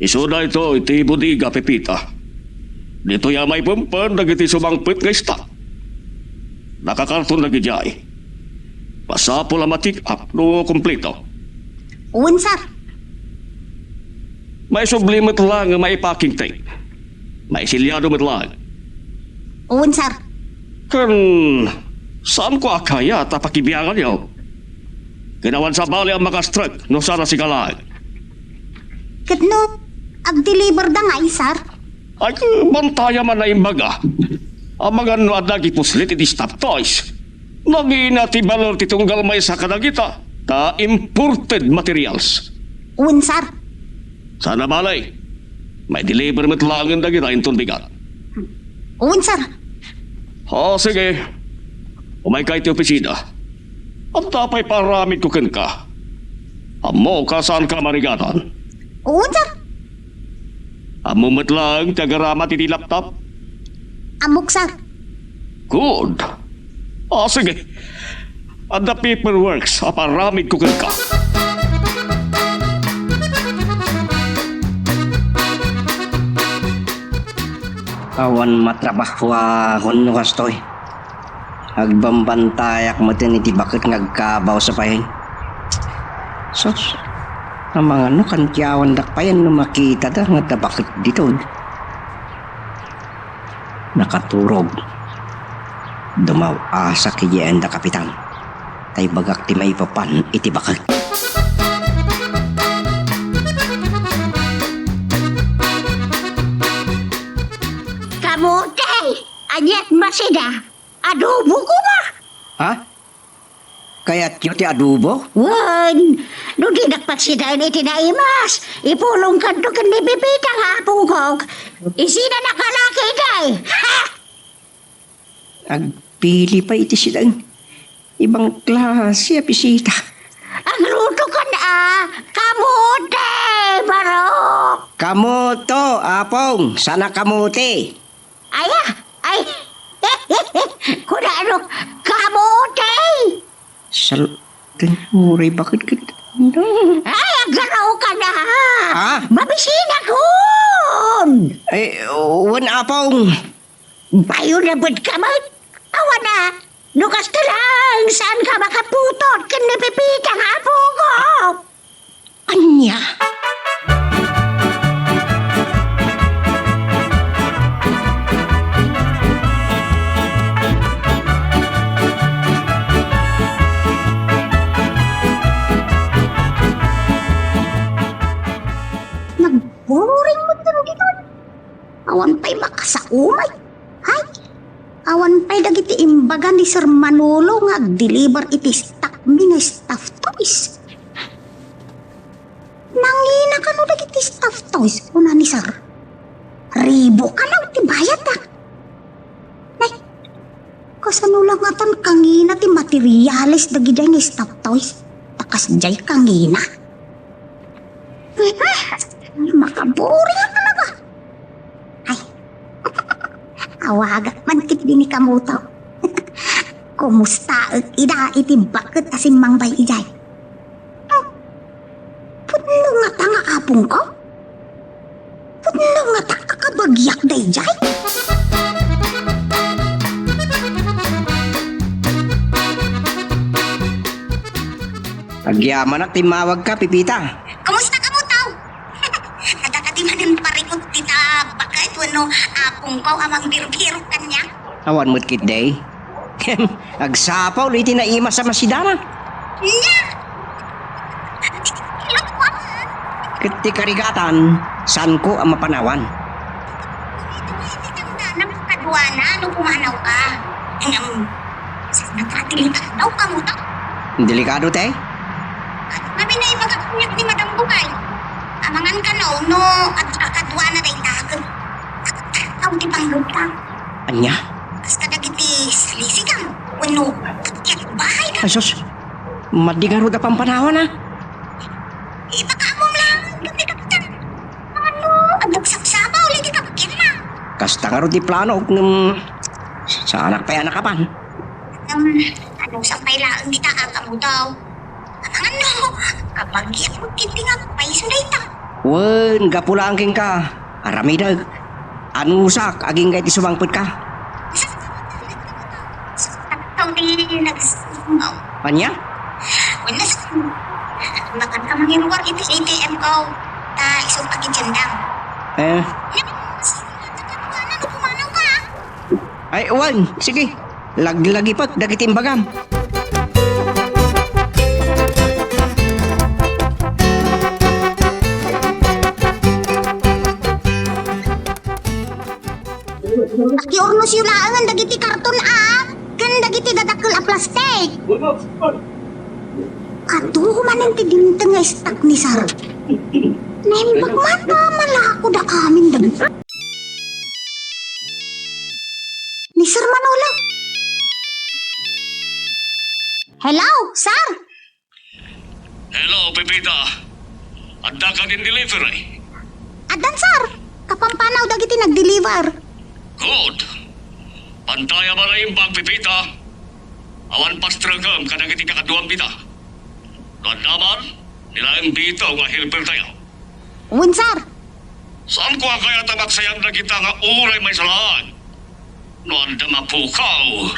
Isu daytoy ti bodega, Pepita. Ditoy a maipempen dagiti sumangpet nga istak. Nakakarton dagidiay. Masapul a ma-check up no kompleto. Wen, sir. Maisubli met laeng nga maipaking tape. Maiselyado met laeng. Wen, sir. Ken saanko a kayat a pakibianganyo. Ken awan sabali a makastrek no saan a sika laeng. Ket no agdeliverda ngay, sir? Ay, bantayam a naimbaga. Amangan no adda agipuslit iti stuffed toys. Nangina ti balor ti tunggal maysa kadagita, ta imported materials. Wen, sir. Saan a bale. Maideliver met laengen dagita inton bigat. Wen, sir. O, sige. Umayka iti opisina. Adda pay paaramidko kenka. Ammok a saanka marigatan. Wen, sir. Ammom met laeng ti agaramat iti laptop? Ammok, sir. Good. Ah, sige. Adda paperworks a paaramidko kenka. Awan matrabahoakon no kastoy. Agbambantayak metten iti baket nga agkabaw sa payen. Sus, amangan no kantiawandak payen no makitada nga adda baket ditoy. Nakaturog. Dumaw-asak idiay ayan da kapitan. Ta ibagak ti maipapan iti baket. Kamote! Aniat masida? Adobo koma! Ha? Kayatyo ti adobo? Wen, no dinak pagsidaen iti naimas, ipulongkanto ken ni Pepita nga apongkok. Isina nakalaki, day! Ha! Agpili pay iti sidaen. Ibang klase a bisita. Aglutokan a kamote, barok! Kamoto, apong, sana kamote. Aya, ay, kunano, kamote! Sal-, ken uray baket ket, no? Ay, aggaraw ka na! Ah? Mabisina kun! Ay, wen, apong. Bayo na bed ka met? Awan a, no kasta lang, saan ka makaputot ken ni Pepita nga apo ko? Ania? Nagboring met dagitoy. Awan pay makasaumay. Hay, awan pay dagiti imbaga ni Sir Manolo nga agdeliver iti stock mi nga stuffed toys. Nangina kano dagiti stuffed toys, kuna ni Sir. Ribo kano ti bayadda. Nay, kasano la ngatan kangina ti materials dagidiay nga stuffed toys? Ta kasdiay kangina. Makaboring a talaga. Ay, awagak man ketdi ni Kamoto. Kumustaek ida iti baket a simmangbay idiay? Hmm. Pudno ngata nga apongko? Pudno ngata a kabagiak daydiay? Agyamanak ta immawagka, Pepita. Kumusta kamo, tao? Adda kadi manen parikut dita baket wenno apongko a mangbirbirok kaniak? Awan met ketdi. Agsapul iti naimas a masidara. Nia! Ilot ko, ama. Ket ti karigatan, saanko a mapanawan. Iti tangdanam kaduana no pumanawka. Ngem, saan a delikado kamo to? Delikado, te? Ngamin a ibagak kaniak ni Madam Bukay. Amangan kano no ad-, kaduana dayta ket agtaw ti panggepta. Ania? Kas kadagiti salisikam wenno ket bahay ka. Ay, sus. Madi ngarud a pampanawan, a. Ipakaamom laeng ket ti kapitan. Ano, agsaksaba uli ti kapitan na. Kasta ngarud ti plano, ngem saanak pay a nakapan. Ngem, ano, sapay laeng dita a kamo daw. Amangan no, kabagiak mo, kiti nga, paiso dayta. Wen, gapu laeng kenka, aramidek. Anusak, agingga iti sumangpetka. Sakto ti nagsungaw. Ania? Wala sa, makan ka mangiruar iti A T M ko. Ta isu pagidyan lang. Eh. Ay, wan, sige. Laglagipek dagiti imbagam. Akiurnusyo laengen dagiti karton a ken dagiti dadakkel a plastik. Adu manen ti dimteng nga istak ni Sar. Naimbag man ta malako da kamin dagiti. Ni Sir Manolo. Hello, Sir! Hello, Pepita. Adda kadin delivery? Addan, sir. Kapampanaw dagiti nag-deliver. Good. Pantaya man a imbag, Pepita. Awan pastrekem kadagiti kakaduam dita. No adda man, ni laeng Bito nga helper tayo. Wen, sir. Saanko a kayat a magsayang dagita nga uray maysa laeng? No adda mapukaw,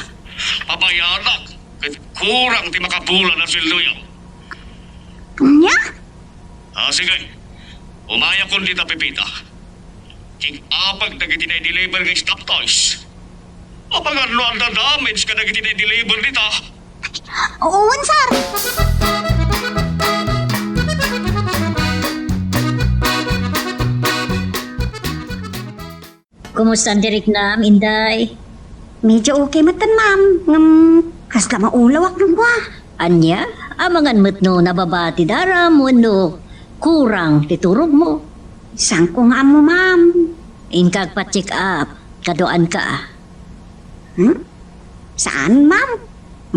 pabayadak ket kurang ti makabulan a sueldoyo. Ania? Ah, sige. Umayakon dita, Pepita. Check-upek dagiti na-deliver nga stop toys. Apangan no adda damage kadagiti na-deliver dita. Wen, sir. Kumusta ti riknam, Inday? Medyo okay metten, ma'am. Ngem, kasla maulawak no kua. Ania? Amangan met no nababa ti daram wenno kurang ti turogmo? Saanko nga ammo, ma'am. Inka agpa-check up. Kaduaanka. Hmm? Saan, ma'am?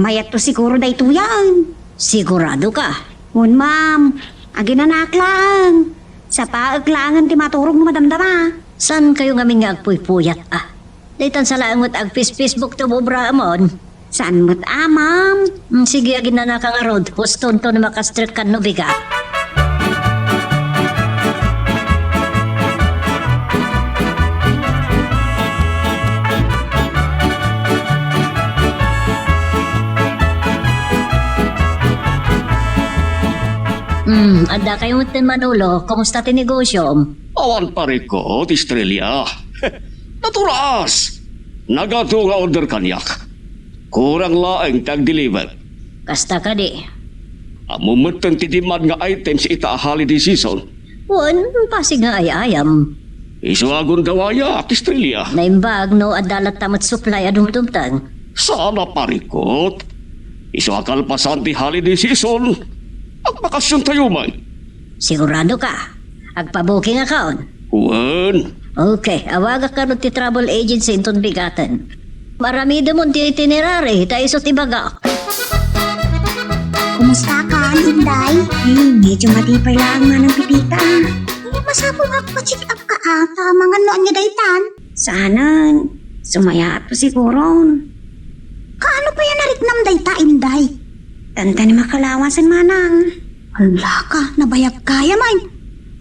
Mayatto siguro daytoyen. Siguradoka? Wen, ma'am. Aginanaak laeng. Sapaek laengen ti maturog no madamdama. Saankayo ngamin nga agpuypuyat, a? Daytan sa laeng met agfis-Facebook ti ububraamon. Saan met a, ma'am? Mm, sige, aginanaka ngarud. Hustonto no makastrek kan no bigat. Hmm, adda kayo metten, Manolo. Kumusta ti negosyom? Awan parikut, Estrella. Naturas! Nagadu nga order kaniak. Kurang laeng ti agdeliver. Kasta kadi. Ammom metten ti demand nga items ita a holiday season. Wen, basig nga ay-ayam. Isu a gundawayak, Estrella. Naimbag no adda latta met supply a dumdumteng. Saan a parikut. Isu a kalpasan ti holiday season, agbakasiontayo man. Siguradoka? Agpa-bookingakon? Wen. Okay, awagak ngarud ti travel agency inton bigaten. Aramidemon ti itinerary, ta isut' ibagak. Kumusta ka, Inday? Hmm, medyo madiper laeng manang Pepita. Ay, masapul nga agpa-check up ka, a, ta amangan no ania daytan. Saanen, sumayaat to siguron. Kaano pay a nariknam dayta, Inday? Tanta ni makalawasen, manang. Hala ka, nabayag kaya man.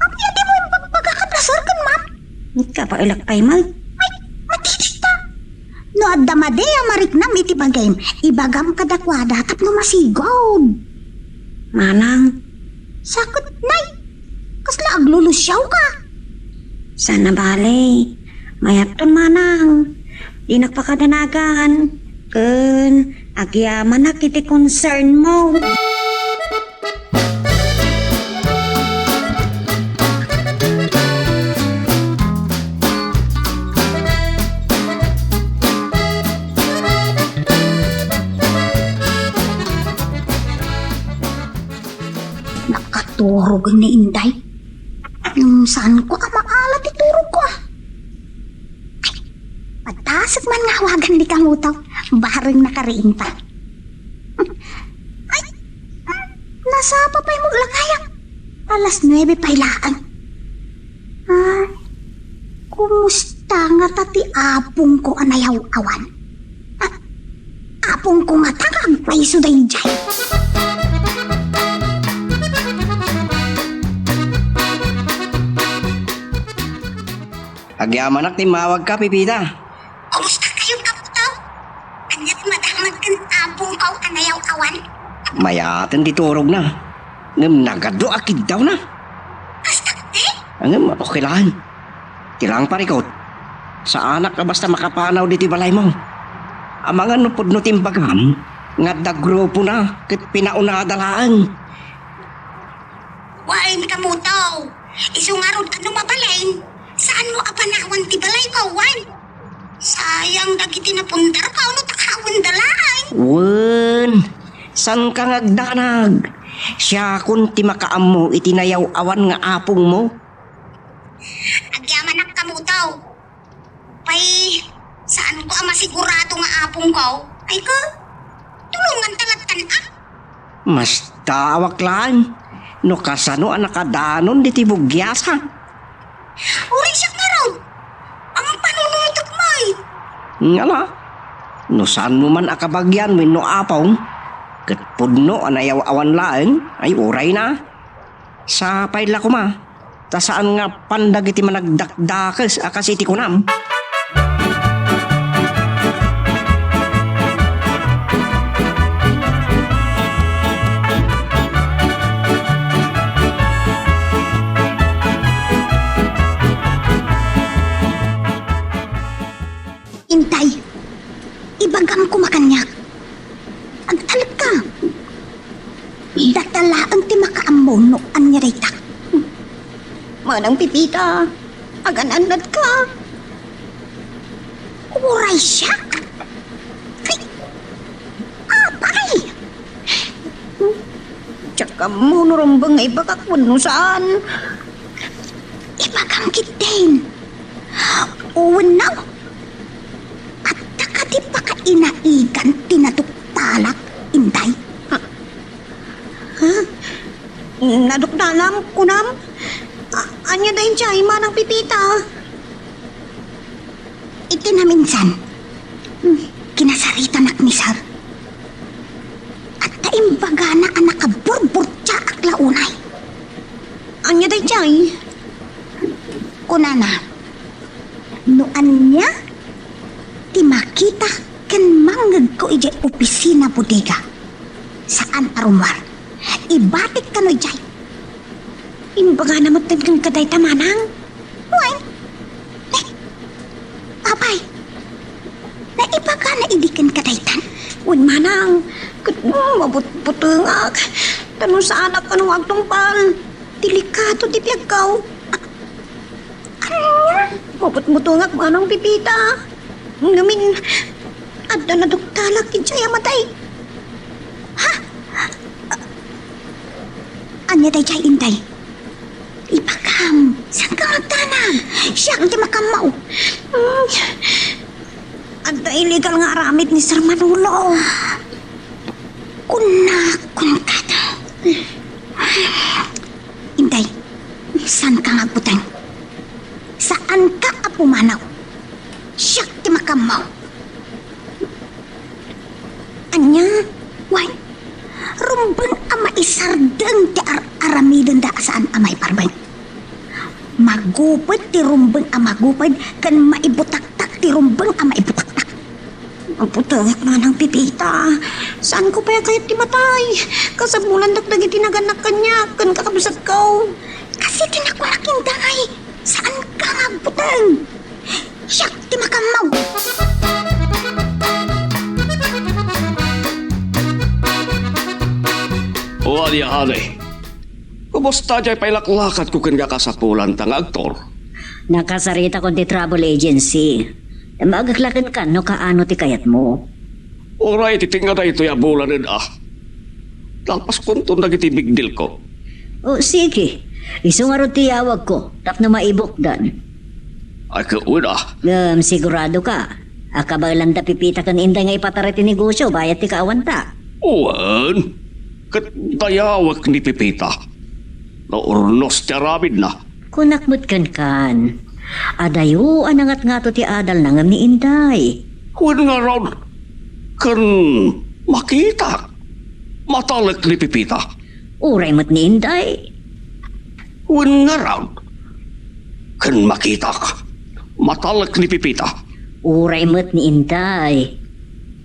Apay a dimo imbagbaga kada sir ken ma'am? Kabaelak pay met. Ay, madi dayta. No adda madi a mariknam iti bagim, ibagam kadakuada tapno masigud. Manang. Sakit, Nay. Kasla aglulusiaw ka? Saan a bale. Mayatton, Manang. Dinak pakadanagan. Ken agyamanak iti concern mo. Nakaturog ni Inday. Ngem saanko a maala ti turogko, a. Ay, padasek man nga awagan ni Kamuto. Bareng nakariingta. Ay, nasapa pay mo lakayak. Alas nuebe pay laeng. Ah, kumusta ngata ti apongko a nayaw-awan? Ah, apongko ngata nga agpayso daydiay? Agyamanak ti immawagka, Pepita. Kumusta kayo, Kamuto? Ania ti madamag ken apongko a nayaw-awan? Mayaten ti turogna. Ngem nagadu a kiddawna. Kasta kadi? Ngem okay laeng. Ti laeng parikut, saanak a basta makapanaw ditoy balaymo. Amangan no pudno ti imbagam nga adda grupona ket pinaunada laeng. Wen, Kamuto. Isu ngarud a no mabalin, saanmo a panawan ti balayko, wen? Sayang dagiti napundarko no ta awenda laeng. Wen, saanka nga agdanag. Siakon ti makaammo iti nayaw-awan nga apongmo. Agyamanak, Kamuto. Pay, saanko a masigurado nga apongko. Ay ka, tulonganta lattan, a. Mastaawak laeng no kasano a nakadanon ditoy bugiasa. Uray siak ngarud, ang panunutek, may. Ngala, no saanmo man a kabagian wenno apong, ket pudno a nayaw-awan laeng, ay uray na. Sapay la koma, ta saan nga apan dagiti managdakdakes a kas iti kunam. Inday, ibagam koma kaniak. Agtalekka. Data laeng ti makaammo no ania dayta. Manang Pepita, agan-annadka. Uray siak? Ay, apay! Diak ammo no rumbeng nga ibagak wenno saan. Ibagam ketdin. Wenno, adda kadi pakainaigan ti naduktalak, Inday? Ha? Naduktalam, kunam? A-, ania daydiay, Manang Pepita? Iti naminsan, hmm, kinasaritanak ni Sir. Adda imbagana a nakaburburtiaak la unay. Ania daydiay? Kunana, no ania ti makita ken mangngegko idiay opisina bodega, saan a rummuar. Ibatik kano idiay. Imbagana metten kenka dayta, Manang? Wen. Eh, apay, naibagana idi kenka daytan? Wen, Manang, ket mabutbutengak. Ta no saanak kano nga agtungpal, delikado ti biagko. Ania? Mabutbutengak, Manang Pepita. Ngamin, adda naduktalak idiay a matay. Ha? Ania daydiay, Inday? Ibagam, saanka nga agdanag? Siak ti makaammo. Hmm. Adda illegal nga aramid ni Sir Manolo. Kunakon kada. Inday, saanka nga agbuteng? Saanka a pumanaw? Siak ti makaammo. Ania? Wen, rumbeng a maisardeng ti ar-aramidenda a saan a maiparbeng. Maguped ti rumbeng a maguped ken maibutaktak ti rumbeng a maibutaktak. Agbutek manang Pepita. Saanko pay a kayat ti matay. Kasapulandak dagiti nagannak kaniak ken kakabsatko. Kas iti nakunak, Inday, saanka nga agbutek. Siak ti makaammo. O, ania, honey? Kumusta diay pailaklakadko ken kakasapulanta nga agtor? Nakasaritakon ti travel agency. Imbagak la kenka no kaano ti kayatmo. Uray, iti tengnga daytoy a bulanen a. Nalpaskonton dagiti bigdilko. O, sige. Isu ngarud ti yawagko tapno maibukdan. Ay, ket wen a. Ngem sigurado ka a kabaelan da Pepita ken Inday nga ipataray ti negosio bayat ti kaawanta? Wen, ket dayawek ni Pepita. Naurnos ti aramidna. Kunak met kenkan, adayo a nangatngato ti adalna ngem ni Inday. Wen ngarud, ken makitak, matalek ni Pepita. Uray met ni Inday. Wen ngarud, ken makitak, matalek ni Pepita. Uray met ni Inday.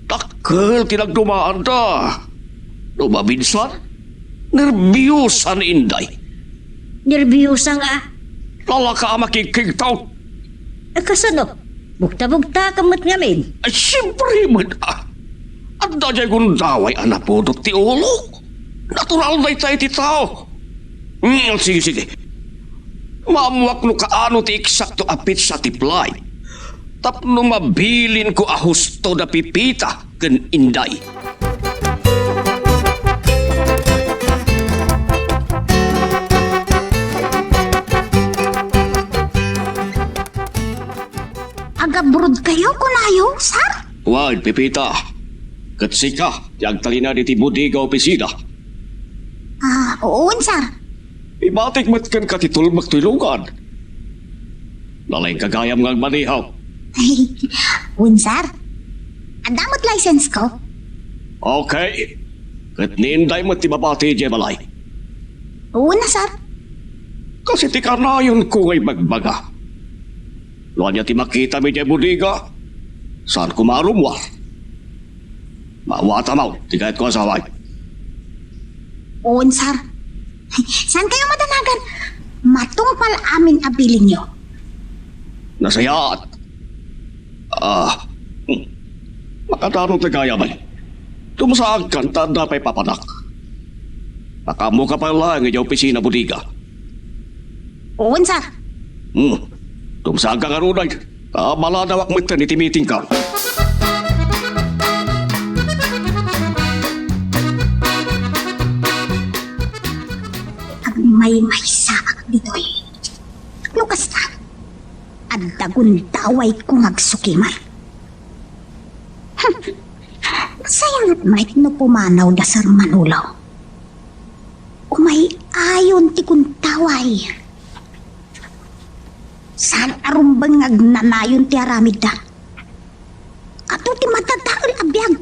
Dakkel ti nagdumaanda. No maminsan, nerbiosa ni Inday. Nerbiosa nga? Lalaka a makigkigtaw. A, kasano? Bugta-bugtakem met ngamin. Ay, siempre met, a. Adda diay gundaway a napudot ti ulo. Natural dayta iti tao. Mm, sige, sige. Maammoak no kaano ti eksakto a petsa ti flight tapno mabilinko a husto da Pepita ken Inday. Agabrodkayo, kunayo, sir? Wen, Pepita. Ket sika ti agtalinaed iti bodega opisina. Ah, wen, sir. Ibatik met kenka ti tulmek toy lugad. Nalaing gagayam nga agmaneho. Wen, sir. Adda met license ko. Okay. Ket ni Inday met ti mabati idiay balay. Wen a, sir. Kas iti kanayonko nga ibagbaga. No ania ti makitam idiay bodega, saanko marummuar. Maawatam ti kayatko a saway. Wen, sir. Saankayo madanagan. Matungpal amin a bilinyo. Nasayaat. Ah, hmm. Makadaro ti gayam. Tumsaagkan ta adda pay papanak. Makaammoka pay laeng idiay opisina bodega. Wen, sir. Hmm. Tumsaagka ngarud, ay. Ah, maladawak metten iti meetingko. Agmaymaysaak ditoy. No kasta, adda gundawayko nga agsukimay. Hmm. Sayangat met no pumanaw da Sir Manolo. Umay-ayon ti gundaway. Saan a rumbeng nga agnanayon ti aramidda. Adu ti madadael a biag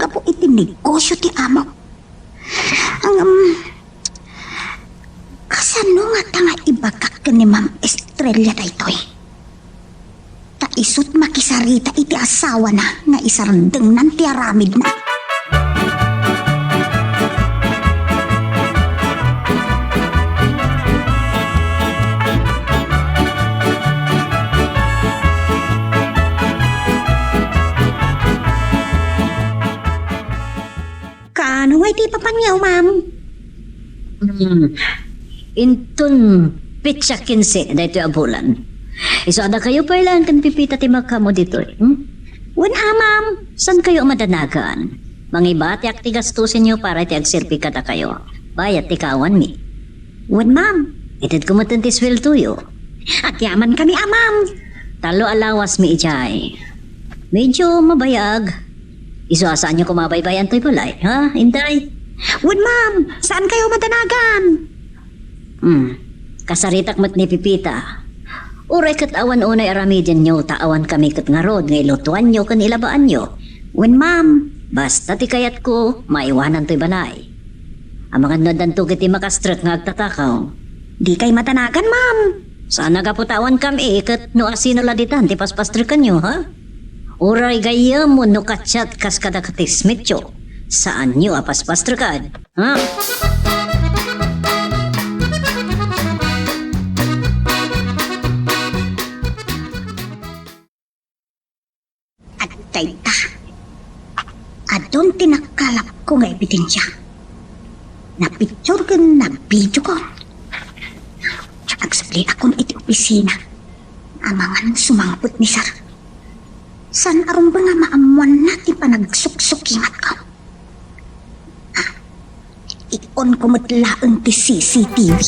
gapu iti negosio ti amo. Ngem, kasano ngata nga ibagak ken ni Ma'am Estrella daytoy? Ta isut' makisarita iti asawana nga isardengnan ti aramidna. Kaano nga iti papanyo, ma'am? Hmm. Inton petsa kinse daytoy a bulan. Isu a dakayo pay laeng ken Pepita ti makaammo ditoy, hmm? Wen a, ma'am. Saankayo a madanagan? Mangibatiak ti gastusenyo para iti agserbi kadakayo. Bayat ti kaawanmi. Wen, ma'am. Itedko metten ti sueldoyo. Agyamankami a, ma'am. Tallo a lawasmi idiay. Medyo mabayag. Isu a saanyo koma a baybay-an toy balay, ha, Inday? Wen, ma'am. Saankayo madanagan? Hmm. Kasaritak met ni Pepita. Uray ket awan unay aramidenyo, ta awankami ket ngarud nga ilutoanyo ken ilabaanyo. Wen, ma'am. Basta ti kayatko, maiwanan toy balay. Amangan no addanto ketdi makastrek nga agtatakaw. Dikay madanagan, ma'am. Saan a gapu ta awankami, ket no asino la ditan ti paspastrekanyo, ha? Uray gayyem wenno ka-chat kas kadakayo ti Smithio, saanyo a paspastrekad, ha? Adda ita. Adun ti nakalapko nga ebidensia. Napicture ken nabideokon. Agsabliakon iti opisina. Amangan sumangpet ni Sir. Saan a rumbeng a maammoanna ti panagsuksukingko. Ikkonko met laeng ti C C T V.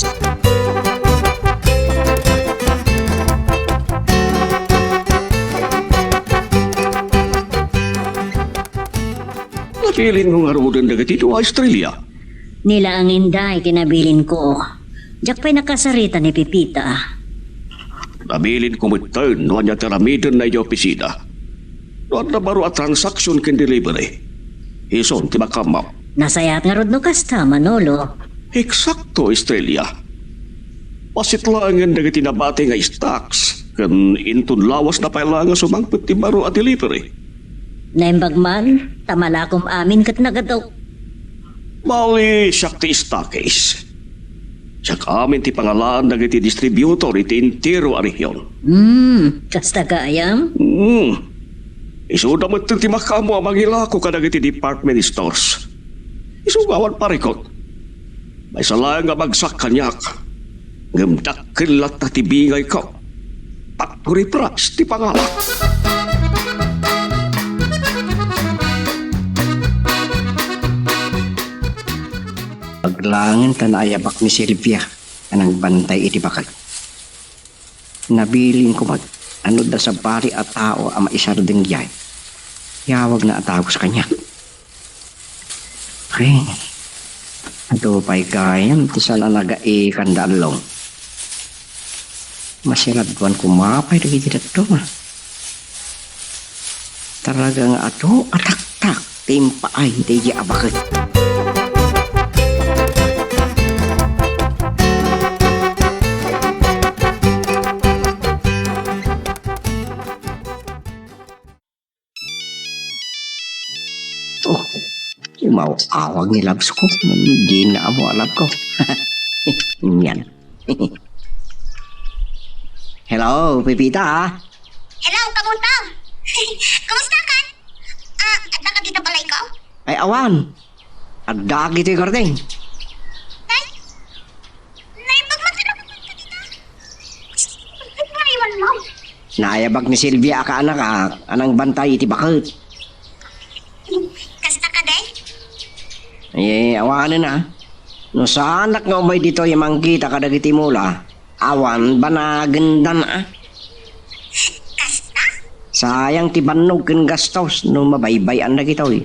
Nabilinmo ngaruden dagiti dua, Estrella? Ni laeng inday ti nabilinko. Diak pay nakasarita ni Pepita. Nabilinko metten no ania ti aramidenna idiay opisina. No adda baro a transaction ken delivery, isun ti makaammo. Nasayaat ngarud no kasta, Manolo. Eksakto, Estrella. Bassit laengen dagiti nabati nga stocks ken inton lawasna pay laeng nga sumangpet ti baro a delivery. Naimbag man, ta malakom amin ket nagatok. Bali, siak ti stockies. Siak amin ti pangalaan dagiti distributor iti entero a rehion. Hmm, kasta gayam? Hmm. Isuda met ti makaammo a mangilako kadagiti department stores. Isu nga awan parikut. Maysa laeng nga bagsak kaniak. Ngem dakkel latta ti bingayko. Factory Price ti panganak. Aglaengen ta naayabak ni Silvia a nangbantay iti baket. Nabilinko met a no adda sabali a tao a maisardeng idiay, iyawagna a dagus kaniak. Pre, adu pay gayam ti saan a nagaikan da Allong. Masiraduan koma pay dagiti dadduma. Talaga nga adu a taktak ti impaay daydiay a baket. Oh, umaw-awag ni Labs ko. Dina ammo a love ko. Yan. Hello, Pepita. Hello, Kamutang. Kumusta ka? Ah, adda ka dita balayko? Ay, awan. Adda ditoy garden. Nay, naimbag man ka na pumunta dita. Naiwan mo? Naayabak ni Silvia a kaanak a, a nangbantay iti baket. Kasta ka, day? Ay, awanen a. No saanak nga umay ditoy mangkita kadagiti mula, awan banagendan a. Kasta? Sayang ti bannog ken gastos no mabaybay-an dagitoy.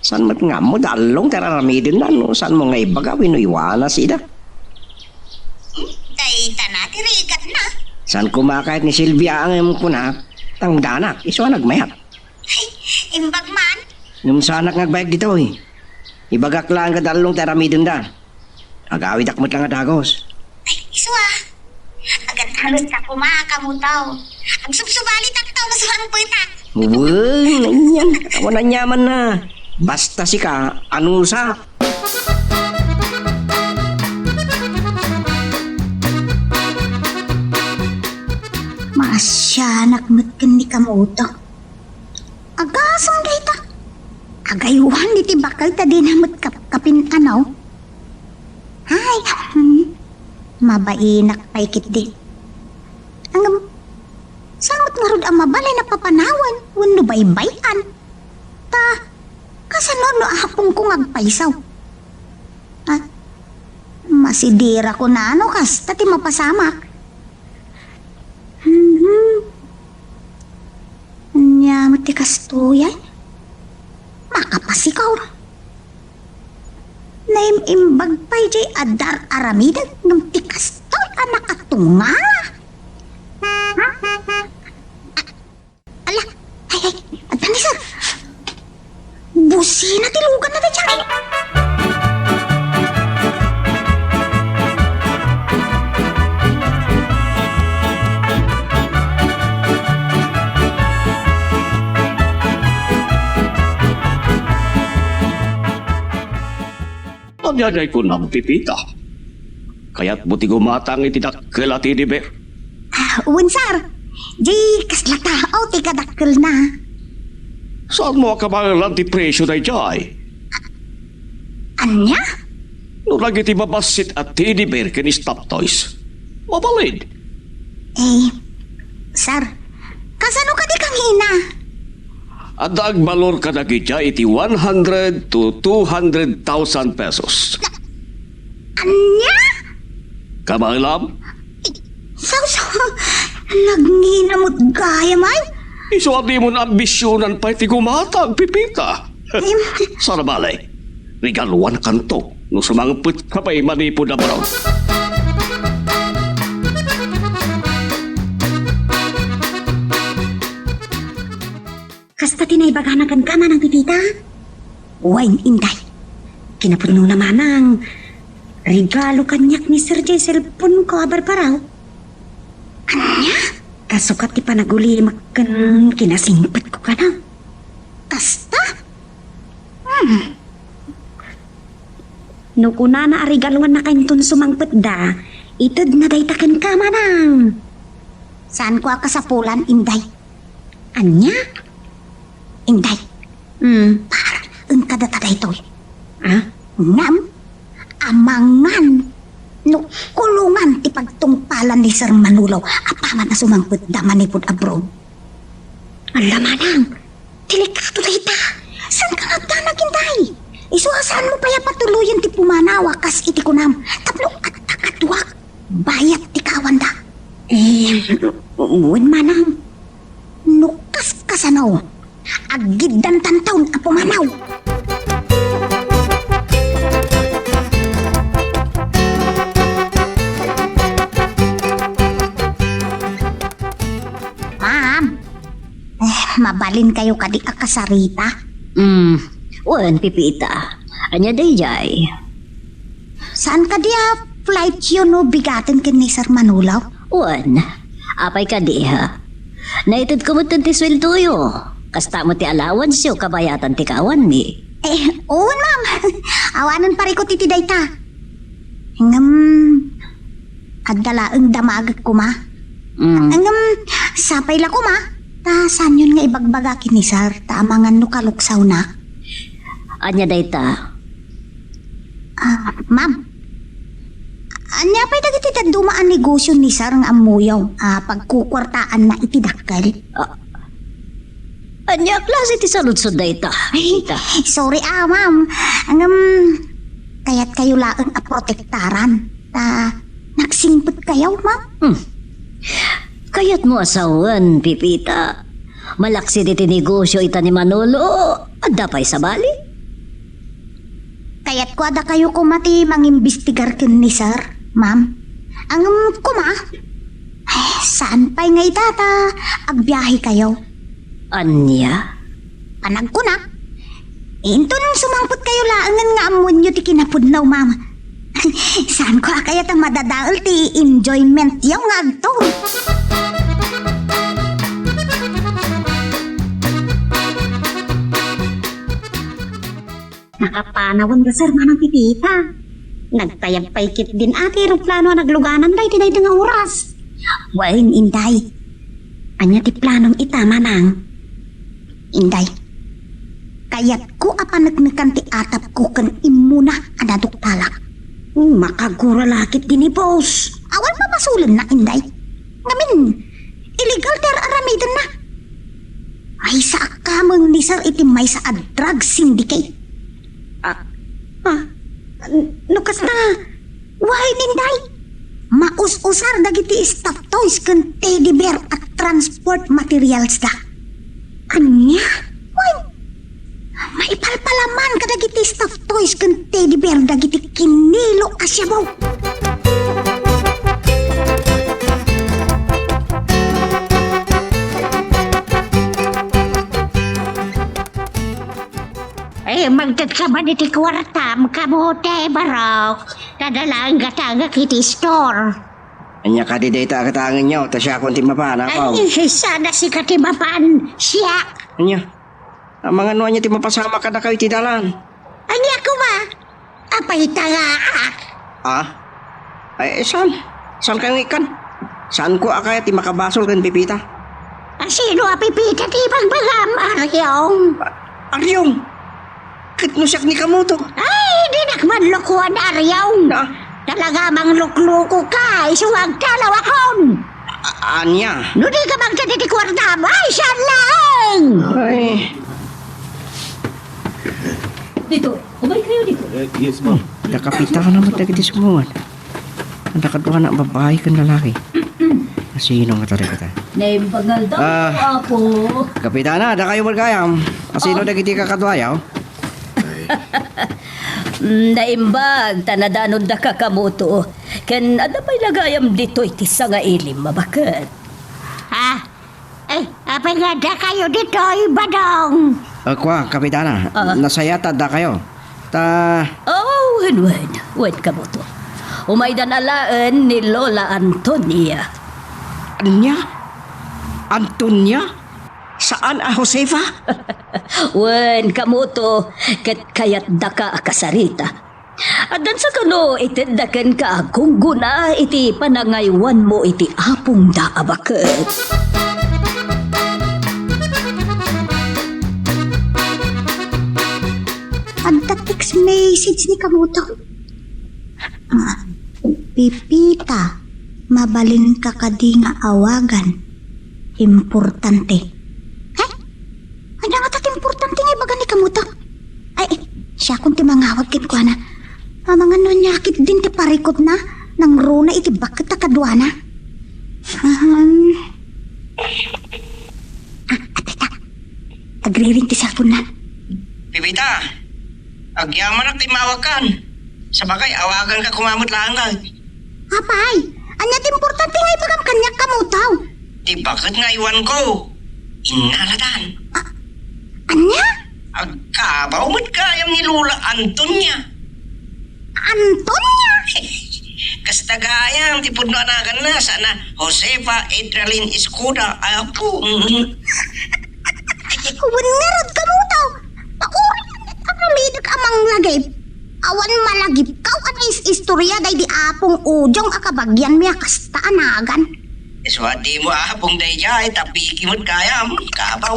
Saan met nga ammo da Allong ti ar-aramidenna no saanmo nga ibaga wenno iwanas ida. Hmm, dayta na ti rigatna. Saan koma kayat ni Silvia a ngem kuna, tangdanak, isu a nagmayat. Ay, imbag man. Ngem saanak nga agbayag ditoy. Ibagak laeng kada Allong ti ar-aramidenda. Agawidak met laeng a dagus. Ay, isu a. Agan-anuska koma, Kamutang. Agsubsubalitak ta no sumangpetak. Wen, anian. Awan aniamanna. Basta sika, anusa. Maasianak met ken ni Kamutang. Agasem dayta. Agaywan iti baket ta dina met kapkapin-ano. Ay, hmm, mabainak pay ketdi. Ngem, saan met ngarud a mabalin a papanawen wenno baybay-an? Ta, kasano no apongko nga agpayso? Ah, masidirak no kasta ti mapasamak. Mhm. Ania met ti kastoy ay? Makapasikor. Naim-imbag pay jay adda ar-aramiden ngem ti kastoy a nakatunga. Ala, ay, ay, adda ni Sir. Busina ti luganna daydiay. Ania jay kunam, Pipita? Kayatmo ti gumatang iti dakkel a teddy bear? Ah, wen, sir. Jay kasla tao ti kadakkelna. Saanmo a kabaelan ti presio dayjay? Ania? No dagiti mabassit a teddy bear ken stuffed toys, mabalin. Eh, sir, kasano kadi kangina? Adda agbalor kadagiti iti one hundred to two hundred thousand pesos. Ania? Kabaelam? Sao, sao, nagngina met gayam ay? Isu a dimon ambisionan pay ti gumatang, Pipita. Em. Saan a bale, regaluankanto no sumangpetka pay manipud abroad. Kasta ti naibagana kenka, Manang Pipita? Wen, Inday. Kinapudnona, Manang, regalo kaniak ni Sir jay cellphone ko a barbaraw. Ania? Kasukat ti panagulimek ken kinasingpetko kano. Kasta? Hmm. No kunana a regaluannaka inton sumangpetda, itedna dayta kenka, Manang. Saanko a kasapulan, Inday. Ania? Inday. Hmm. Para, inka data daytoy. Ah? Ngem, amangan no kulongan ti pagtungpalan ni Sir Manolo apaman a sumangpetda manipud abroad. Ala, Manang, delikado dayta. Saanka nga agdanag, Inday? Isu a saanmo pay a patuloyen ti pumanaw a kas iti kunam tapno adda kaduak bayat ti kaawanda. Eh, wen, Manang. No kaskasano, aggiddantanton a pumanaw. Ma'am, eh, mabalinkayo kadi a kasarita? Hmm, wen, Pipita. Ania dayjay? Saan kadi a flight yo no bigaten ken ni Sir Manolo? Wen, apay kadi, ha? Naitedko met ti sueldoyo. Kasta met ti allowance yo kabayatan ti kaawanmi. Eh, wen, ma'am. Awanen parikut iti dayta. Ngem, adda laeng damagek koma. Mm. Ngem, sapay la koma, ta saanyon nga ibagbaga ken ni Sir, ta amangan no kaluksawna. Ania dayta? Ah, ma'am. Ania pay dagiti dadduma a negosio ni Sir nga ammoyo a pagkukuartaanna iti dakkel? Ah, ania a klase ti saludsod dayta? Ay, sorry, ah, ma'am. Ngem, kayatkayo laeng a protektaran. Ta, nagsingpetkayo, ma'am? Hmm. Kayatmo a sawen, Pipita. Malaksid iti negosio ita ni Manolo, adda pay sabali? Kayatko a dakayo koma ti mangimbestigar ken ni Sir, ma'am. Ngem koma, eh, saan pay nga ita ta agbiahekayo? Ania? Panagkunak, inton sumangpetkayo laengen nga ammoenyo ti kinapudno, ma'am. Saanko a kayat a madadael ti enjoymentyo nga agto. Nakapanawen da, sir, Manang Pipita. Nagtayab pay ketdin a ti eroplano a naglugananda iti dayta nga oras. Wen, Inday. Ania ti planom ita, Manang? Inday, kayatko a paneknekan ti atapko ken immuna a naduktalak. Makagura la ketdi ni boss. Awan pabasolenna, Inday. Ngamin, illegal ti ar-aramidenna. Maysa a kameng ni Sir iti maysa a drug syndicate. Ah, ah, n-, no kasta, wen, Inday, maus-usar dagiti stuffed toys ken teddy bear a transport materials da. Ania? Wen, maipalpalaman kadagiti stuffed toys ken teddy bear dagiti kinilo a shabu. Eh, magdagsa man iti kuartam, kamote, barok. Ta dalaeng gatangek iti store. Ania kadi dayta a gatangenyo? Ta siakon ti mapan, apo. Ay, sana sika ti mapan, siak. Ania? Amangan no ania ti mapasamak kadakayo iti dalan. Ania koma? Apay tangaak? Ah? Ay, saan? Saan kayo nga ikkan? Saan ko a kaya ti makabasol ken Pepita? A sino a Pepita ti ibagbagam, Ariong? Ah, Ariong? Ket no siak ni Kamuto? Ay, dinak man lukuan, Ariong. Ah? Talaga manglukloko ka, isu nga agtalawakon. A-, ania? No di ka magdadi ti kuartam, ay, sian laeng! Ay. Dito, umay kayo dito. Eh, yes, ma'am. Nakapita ka naman dagiti sumuwan. Anda kaduana a babae ken lalaki. Sino nga taga kita? Naimbag nga aldaw, Ah. Apo. Kapitana, adda kayo gayam. Asino Oh. dagiti kakaduayo? Mm, naimbag, ta nadanonda ka Kamuto. Ken adda pay gayam ditoy ti sangailim a baket. Ha? Eh, apay nga adda kayo ditoy, Badong? Ah, kua, Kapitana, Ah. nasayaat ta adda kayo. Ta Oh, wen, wen. Wen, Kamuto. Umaydan alaen ni Lola Antonia. Ania? Antonia? Saan a Josefa? Wen, Kamuto, ket kayatdaka a kasarita. Addansa kano itedda kenka a gunggona iti panangaywanmo iti apongda a baket. Adda text message ni Kamuto. Ah, Pepita, mabalinka kadi nga awagan? Importante. He? Adda ngata ti importante nga ibaga ni Kamuto? Ay, siakon ti mangawag kenkuana. Amangan no ania ketdin ti parikutna, nangruna iti baket a kaduana. Ahem. Ah, adda ita. Agriring ti cellphone-na. Pepita, agyamanak ta immawagkan. Sabagay, awaganka koma met laeng. Apay, ania ti importante nga ibagam kaniak, Kamuto? Ti baket nga aywanko, innaladan. Ah, ania? Agkabaw met gayam ni Lola Antonia. Antonia? Kasta gayam ti pudno a naganna, saan a Josefa Edralin Escoda, apo. Mm. Wen ngarud, Kamuto. Pauri, aramidek a manglagip. Awan malagipkaw a nais-istoria daydi Apong Ujong a kabagianmi a kasta a nagan. Isu a dimo apong daydiay, ta piki met gayam, kabaw.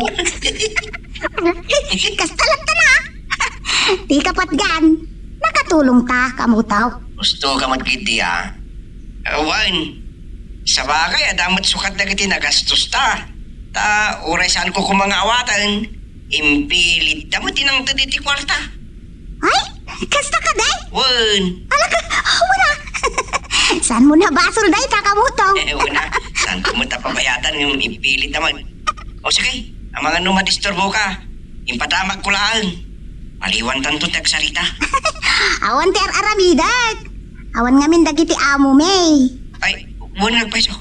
Kasta latta na. Ti kapatgan, nakatulongta, Kamuto. Gusto ka met ketdi, a? Awan. Sabagay, adda met sukat dagiti nagastosta. Ta, uray saanko koma nga awaten, impilitda met ti nangted iti kuarta. Ay, kasta kadi? Wen. Ala ka, wen a. Saanmo nabasol dayta, Kamuto? Eh, wen a. Saanko met a pabayatan ngem impilitda met. O sige, amangan no madisturboka. Impadamakko laeng. Maliwantanto ti agsarita. Awan ti ar-aramidek. Awan ngamin dagiti amomi. Ay, wen nagpayso.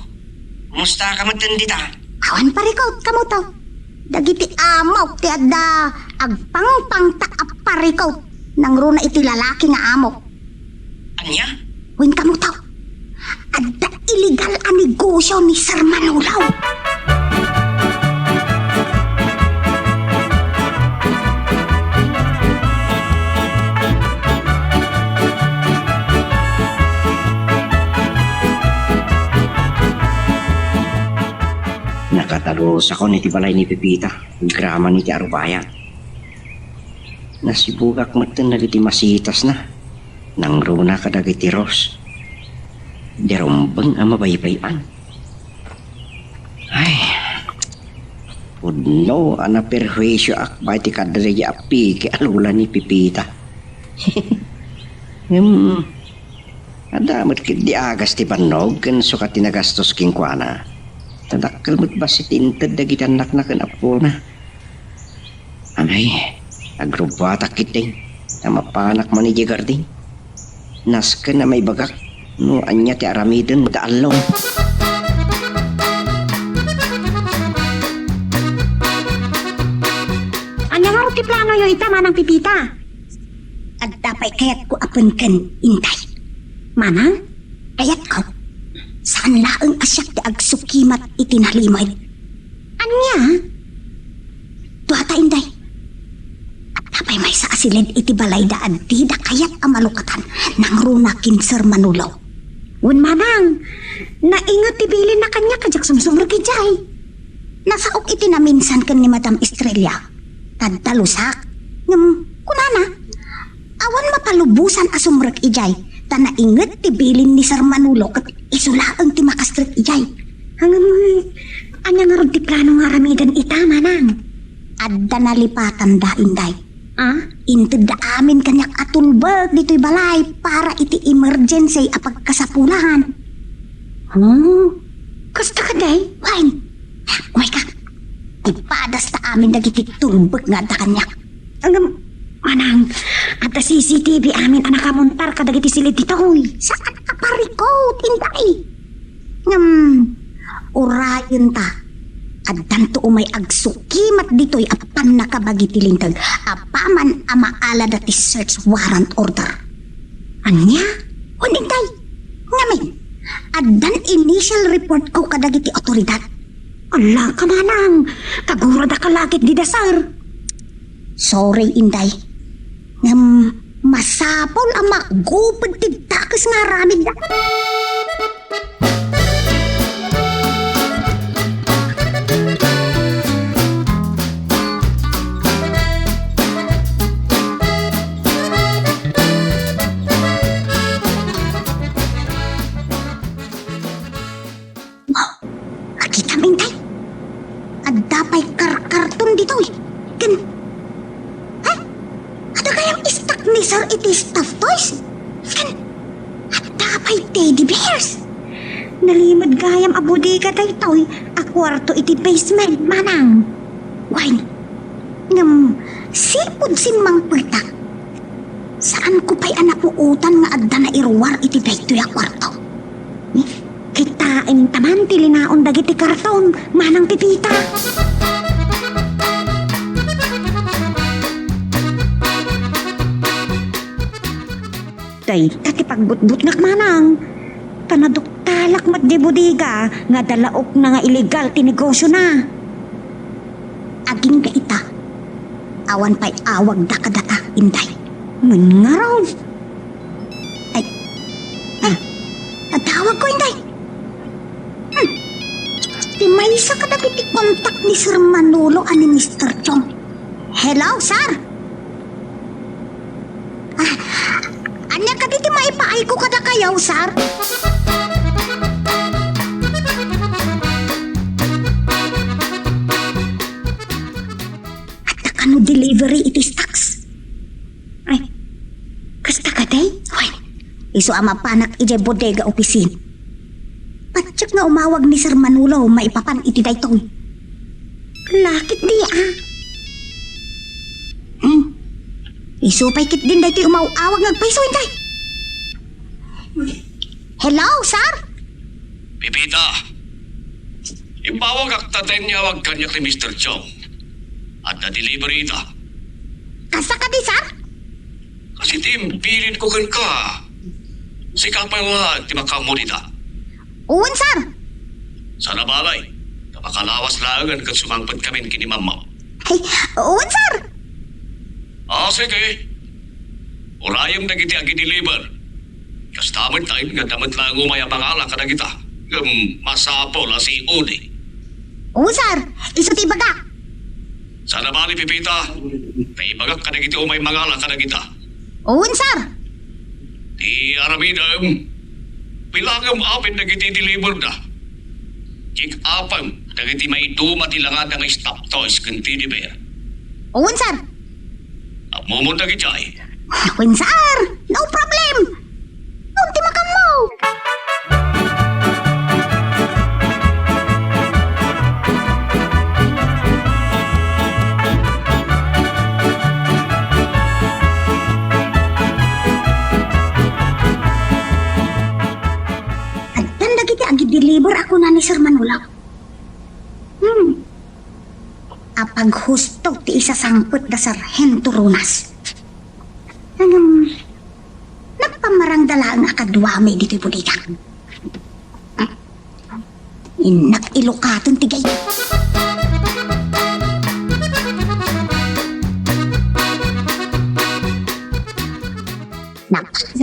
Kumusta ka met dita? Awan parikut, Kamuto. Dagiti amok ti adda agpangpangta a parikut. Nangruna iti lalaki nga amok. Ania? Wen, Kamuto. Adda illegal a negosyo ni Sir Manolo. Nakatalosakon iti balay ni Pepita, agraman iti arubaya. Nasibugak metten dagiti masitasna. Nangruna kadagiti Ros. Di rumbeng a mabaybay-an. Ay, pudno a naperhuisioak baket ti kadda daydi a piki a lola ni Pepita. Ngem, adda met ketdi agas ti bannog ken sukat ti nagastos kenkuana. Ta dakkel met bassit ti inted dagiti annakna ken appona. Ay, agrubbuatak ketdi, ta mapanak man idiay garden. Nasken a maibagak no ania ti aramiden da allo. Ania ngarud ti planoyo ita, Manang Pepita? Adda pay kayatko a penken, Inday. Manang, kayatko, saan laeng a siak ti agsukimat iti nalimed. Ania? Duata, Inday. Adda pay maysa a siled iti balayda a dida kayat a malukatan nangruna ken Sir Manolo. Wen, manang, nainget ti bilinna kaniak a diak sumsumrek idiay. Nasaok iti naminsan ken ni Madam Estrella. Tadtalusak. Ngem, kunana, awan mapalubosan a sumrek idiay, ta nainget ti bilin ni Sir Manolo ket isu laeng ti makastrek idiay. Ngem, ania ngarud ti plano nga aramiden ita, manang? Adda nalipatanda, inday. Ah? Intedda amin kaniak a tulbek ditoy balay para iti emergency a pagkasapulan. Hmm? Kasta kadi? Wen, umayka. Ipadasta amin dagiti tulbek nga adda kaniak. Ngem, manang, adda C C T V amin a nakamontar kadagiti siled ditoy. Saan a parikut, inday? Ngem, urayenta, addanto umay agsukimat ditoy a pannakabagi ti linteg apaman a maalada ti search warrant order. Ania? Wen, inday. Ngamin, addan initial report ko kadagiti awtoridad. Ala ka, manang, kagurada ka la ket dida, sir. Sorry, inday. Ngem, masapul a magupod ti dakes nga aramidda. Wow! Nakitam, inday. Adda pay karkarton ditoy. Ken, ha? Adda gayam stock ni Sir iti stuffed toys? Ken, adda pay teddy bears? Nalimed gayam a bodega daytoy a kuarto iti basement, manang. Wen, ngem, sipud simmangpetak, saanko pay a napuotan nga adda nairuar iti daytoy a kuarto. Kitaem ta man ti linaon dagiti karton, manang Pepita. Dayta ti pagbutbutnak, manang. Ta naduktalak met di bodega nga adda laokna nga illegal ti negosiona. Agingga ita, awan pay awagda kadata, inday. Ngem ngarud. Ay. Ay. Adda awagko, inday. Hmm. Ti maysa kadagiti kontak ni Sir Manolo a ni Mister Chong. Hello, sir. Ah, ania kadi ti maipaayko kadakayo, sir? Adda kano delivery iti stocks? Ay, kasta kadi? Wen, isu a mapanak idiay bodega opisin. Patiek nga umawag ni Sir Manolo maipapan iti daytoy. Lakit di, ah. Hmm. Isu pay ketdin daytoy umaw-awag nga agpayso, inday. Hello, sir? Pepita, impawagak ta ta inyawag kaniak ni Mister Chong. Adda delivery ita. Kasta kadi, sir? Kasi ti imbilin ko kenka. Sika pay nga ti makaammo dita. Wen, sir. Saan a balay, ta makalawas laengen ket sumangpet kamin ken ni Mammaw. Ay, wen, sir. Ah, sige. Urayem dagiti agi-deliver. Kasta met ta adda met laeng umay a mangala kadagita. Ngem masapul a siudi. Wen, sir. Isu ti ibagak. Saan a bali, Pepita. Ta ibagak kadagiti umay mangala kadagita. Wen, sir. Ti aramidem, bilangem amin dagiti deliverda. Check-upem dagiti maiduma ti langada nga stuffed toys ken teddy bear. Wen, sir. Ammomon dagiti ay. Wen, sir. No problem. Wen ti makammo. Addan dagiti agi-deliver a kuna ni Sir Manolo. Hmm. Apaghusto ti isasangpet da Sarhento Ronas. Ngem, nagpamarangda laeng a kadua met ditoy bodega. Innak ilukaten ti gayam.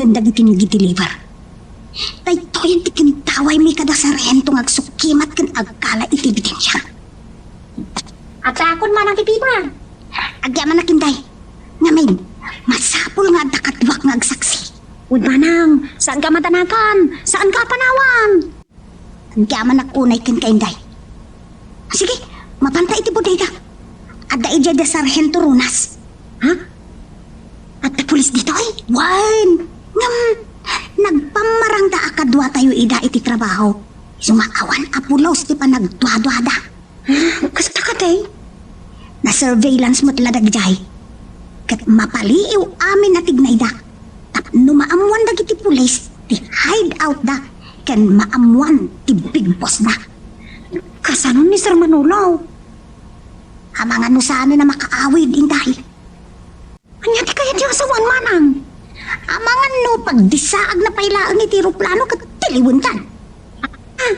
ken dagiti nagideliver. Daytoyen ti kintawaymi kada sarhento nga agsukkimat ken agkala iti ebidensia. Addaakon manang Pepita. Agyamanak, Inday. Ngamin, masapul nga adda kaduak nga agsaksi. Wen manang, saanka a madanagan, saanka a panawan. Agyamanak unay kenka, Inday. Sige, mapanta iti bodega. Adda idiay da Sarhento Ronas. Ha? Adda pulis ditoy? Wen! Ngem, nagpammarangda a kaduatayo ida iti trabaho. Isu nga awan a pulos ti panagduaduada. Kasta kadi? Na-surveillance met la dagijay. Ket mapaliiw amin a tignayda. Tapno maammuan dagiti pulis ti hideout da ken maammuan ti big boss da. Kasano ni Sir Manolo? Amangan no saanen a makaawid, Inday. Ania ti kayatyo a sawen, manang? Amangan no pagdisaagna pay laeng iti eroplano ket tiliwendan. Ah,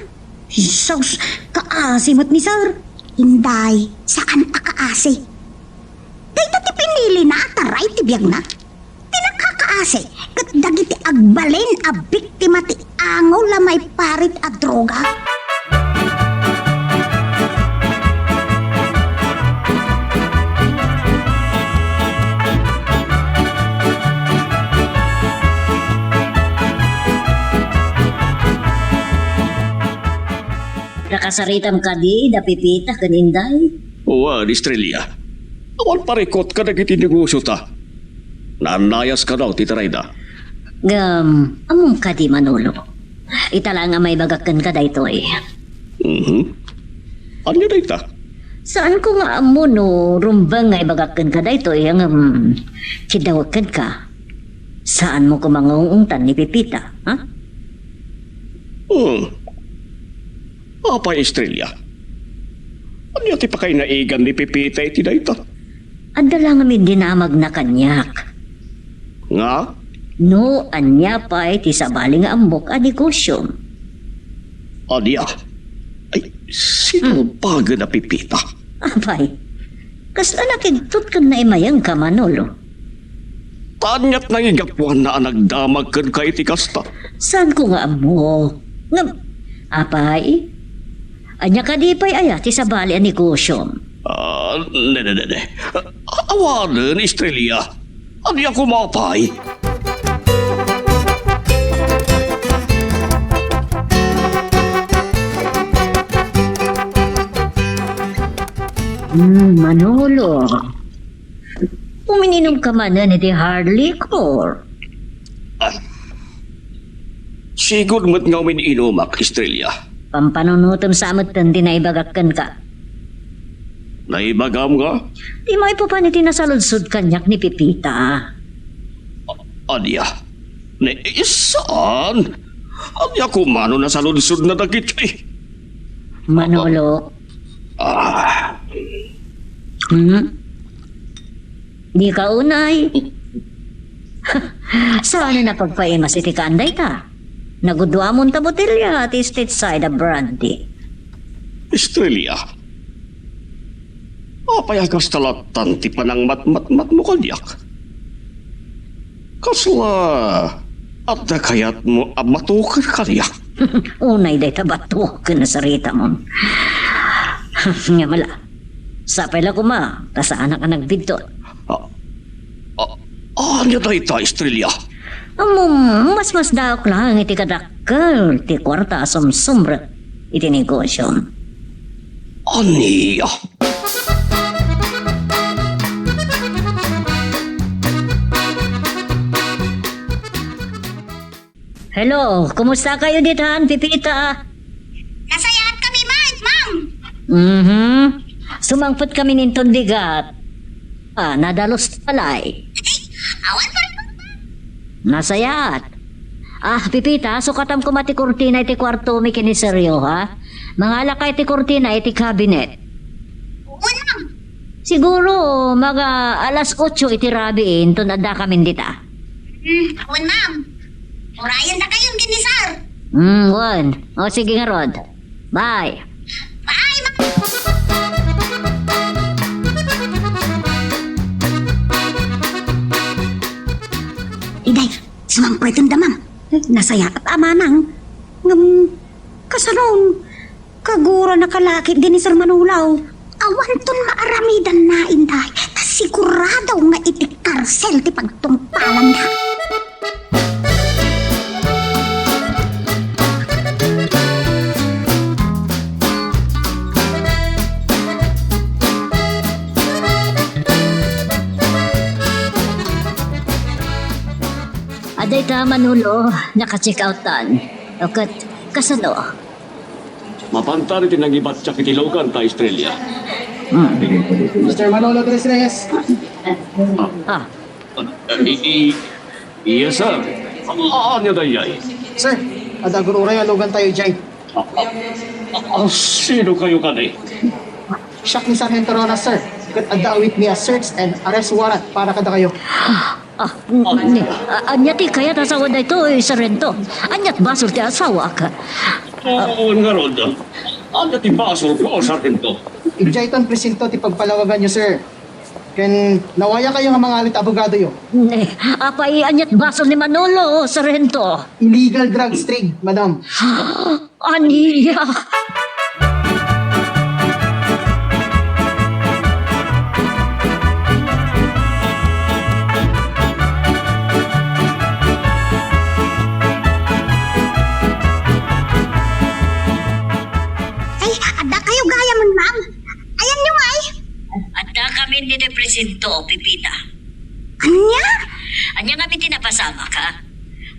Jesus, kaasi met ni Sir. Inday, saan a kaasi. Dayta ti pinilina a taray ti biagna. Ti nakakaasi, ket dagiti agbalin a biktima ti angol a maiparit a droga. Nakasaritam kadi da Pepita ken Inday? Wen, Estrella. Awan parikut kadagiti negosyota. Naannayas kano ti tarayda. Ngem, ammom kadi, Manolo? Ita laeng a maibagak kenka daytoy. Mhm. Ania dayta? Saanko nga ammo no rumbeng nga ibagak kenka daytoy, ngem kiddawek kenka. Saanmo koma nga ung-ungtan ni Pepita, ha? Hmm. Apay, Estrella? Ania ti pakainaigan ni Pepita iti dayta? Adda la ngamin dinamagna kaniak. Nga? No ania pay ti sabali nga ammok a negosyom. Ania? Ay, sino Hmm. baga na Pepita? Apay, kasla nakigtot ken naimayengka, Manolo? Aniat nangigapuanna a nagdamag kenka iti kasta? Saanko nga ammo. Ngem, apay, ania kadi pay aya ti sabali a negosyom? Ah, ne, ne, ne, ne. Ah, awanen, Estrella. Ania koma pay? Hmm, Manolo. Umiinom ka manen iti hard liquor. Ah. Sigud met nga umin-inumak, Estrella. Pampanunotem sa metten ti naibagak kenka. Naibagam nga? Ti maipapan iti nasaludsod kaniak ni Pepita. A-, ania? Ne, saan? Ania koma no nasaludsodna dagitoy? Manolo. Ah. Hmm? Dika unay. Saan a napagpaimas iti kaan dayta? Nagudua monta botelya ti Stateside a brandy. Estrella, apay a kasta lattan ti panangmatmatmatmo kaniak? Kasla adda kayatmo a matoken kaniak? Unay dayta bato ken nasaritamon. Nga mala, sapay la koma, ta saanak a nagbidtot. Ah, ah, ania dayta, Estrella? Ammom, masmasdaok laeng iti kadakkel ti kuarta a sumsumrek iti negosyom. Ania? Hello, kumusta kayo ditan, Pipita? Nasayaat kami, ma-, ma'am. Mhm. Sumangpet kami ninton bigat. Ah, nadalus ti balay. Ay, awan pa rin, ma'am. Nasayaat. Ah, Pipita, sukatam koma ti kurtina iti kuartomi ken ni Sergio, ha? Mangalaka iti kurtina iti cabinet. Wen, ma'am. Siguro, maga alas otso iti rabii, inton addakamin dita. Hmm, wen, ma'am. Urayen dakayon ken ni sir. Hmm, wen. O, sige ngarud. Bye. Bye, ma'am. Inday, Sumangpetenda, ma'am. Nasayaat a manang. Ngem, kasano? Kagura nakalaki di ni Sir Manolo. Awanton maaramidanna, Inday. Ta sigurado nga iti karsel ti pagtungpalanda. Adda ita, Manolo, naka-check out-an. O ket, kasano? Mapantan iti nangibatyak iti lugan ta Estrella. Hmm. Mister Manolo Tres Reyes. Ah. Ah. Eh, i-, i-, yes, sir. Ah, ania dayay? Sir, adda agur-uray a lugan tayo idiay. Ah, ah, ah, sino kayo kadi? Siak ni Sargento Ronas, sir. Ket adda awitmi a search and arrest warrant para kadakayo. Ah, ni, ah, ania ti kayat a asawa daytoy, Sargento? Aniat basol ti asawaak? Oo, ngarud. Ania ti basolko, Sargento? Idiayton presinto ti pagpalawaganyo, sir. Ken nawayakayo nga mangalit ti abogadoyo. Ne, apay aniat basol ni Manolo, Sargento? Illegal drugs trade, madam. Ania? Ay, adda kayo gayam, ma'am. Ayanyo ngay. Adda kami ni Represento, Pepita. Ania? Ania ngamin ti napasamak, ha?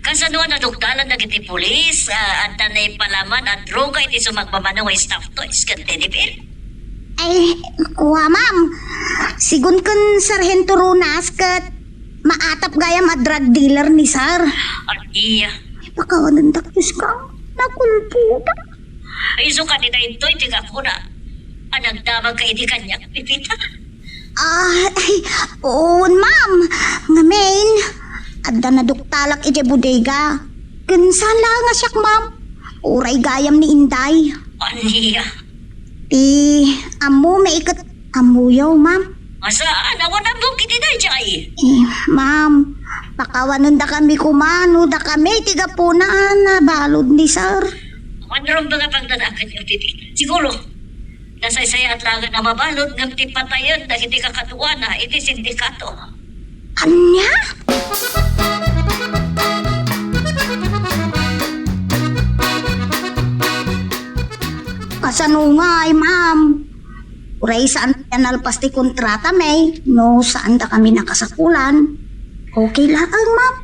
Kasano a naduktalan dagiti pulis, ah, adda naipalaman a droga iti sumagmamano nga staff toys ken teddy bear? Ay, kua, ma'am. Sigun ken Sargento Ronas ket maatap gayam a drug dealer ni Sir. Ania? Ay, pakawanendak, Diyos ko. Nakulpoda. Isu kadi daytoy ti gapuna a nagdamagka idi kaniak, Pepita? Ah, ay, wen, ma'am. Ngamin, adda naduktalak idiay bodega. Ken saan laeng a siak, ma'am. Uray gayam ni Inday. Ania? Ti, ammo, may iket ammoyo, ma'am. Asa, awan ammok iti daydiay? Eh, ma'am, pakawanendakami koma no dakami ti gapuna a nabalud ni Sir. Awan rumbeng a pagdanaganyo, Pepita. Siguro, nasaysayaat laengen a mabalud ngem ti patayen dagiti kakaduana iti sindikato. Ania? Kasano ngay, ma'am? Uray saan ti nalpas ti kontratami, no saandakami nakasapulan. Okay laeng, ma'am.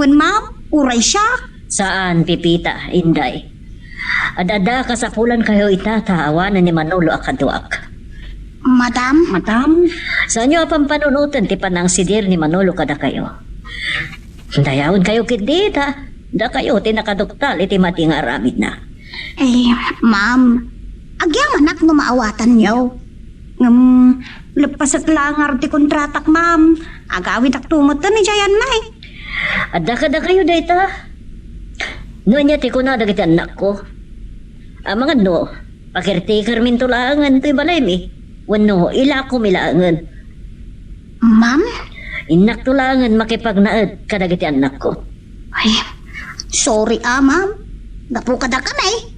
Wen, ma'am, uray siak. Saan, Pepita, Inday. Ad-adda a kasapulankayo ita ta awanen ni Manolo a kaduak. Madam? Madam? Saanyo a pampanunoten ti panangsidir ni Manolo kadakayo. Dayawenkayo ketdi ta dakayo ti nakaduktal iti madi nga aramidna. Eh, ma'am, agyamanak no maawatanyo. Ngem, leppasek la ngarud ti kontratak, ma'am. Agawidakto metten idiay, nay. Adda kadakayo dayta. No ania ti kuna dagiti annakko? Amangan no, pa-caretakerminto laengen toy balaymi, wenno ilakomi laengen. Ma'am? Innakto laengen makipagnaed kadagiti annakko. Ay, sorry, ah, ma'am. Gapu kadakami,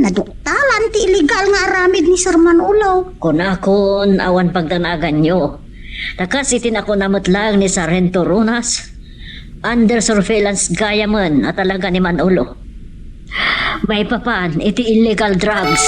naduktalan ti illegal nga aramid ni Sir Manolo. Kunakon, awan pagdanaganyo. Ta kas iti nakuna met laeng ni Sargento Ronas, under surveillance gayamen a talaga ni Manolo. Maipapan iti illegal drugs.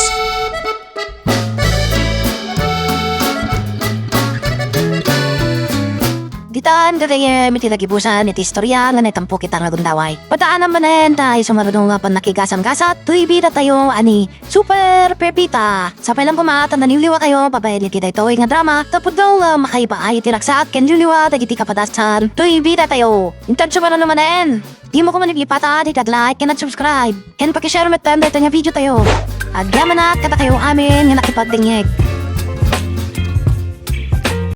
Ditan gagayyem iti nagibusan iti istorya nga naitampok ita nga gundaway. Padaanam manen ta isu nga runo nga pannakigasam-gasat toy bidatayo a ni Super Pepita. Sapay lang koma ta naliwliwatayo babaen iti daytoy nga drama tapno nga makaipaay iti ragsak ken liwliwa dagiti kapadasan toy bidatayo. Intadyo manen. Dimo koma ipatad iti ag-like ken ag-subscribe ken paki-share metten daytoy nga video tayo. Agyamanak kadakayo amin nga nakipagdengngeg.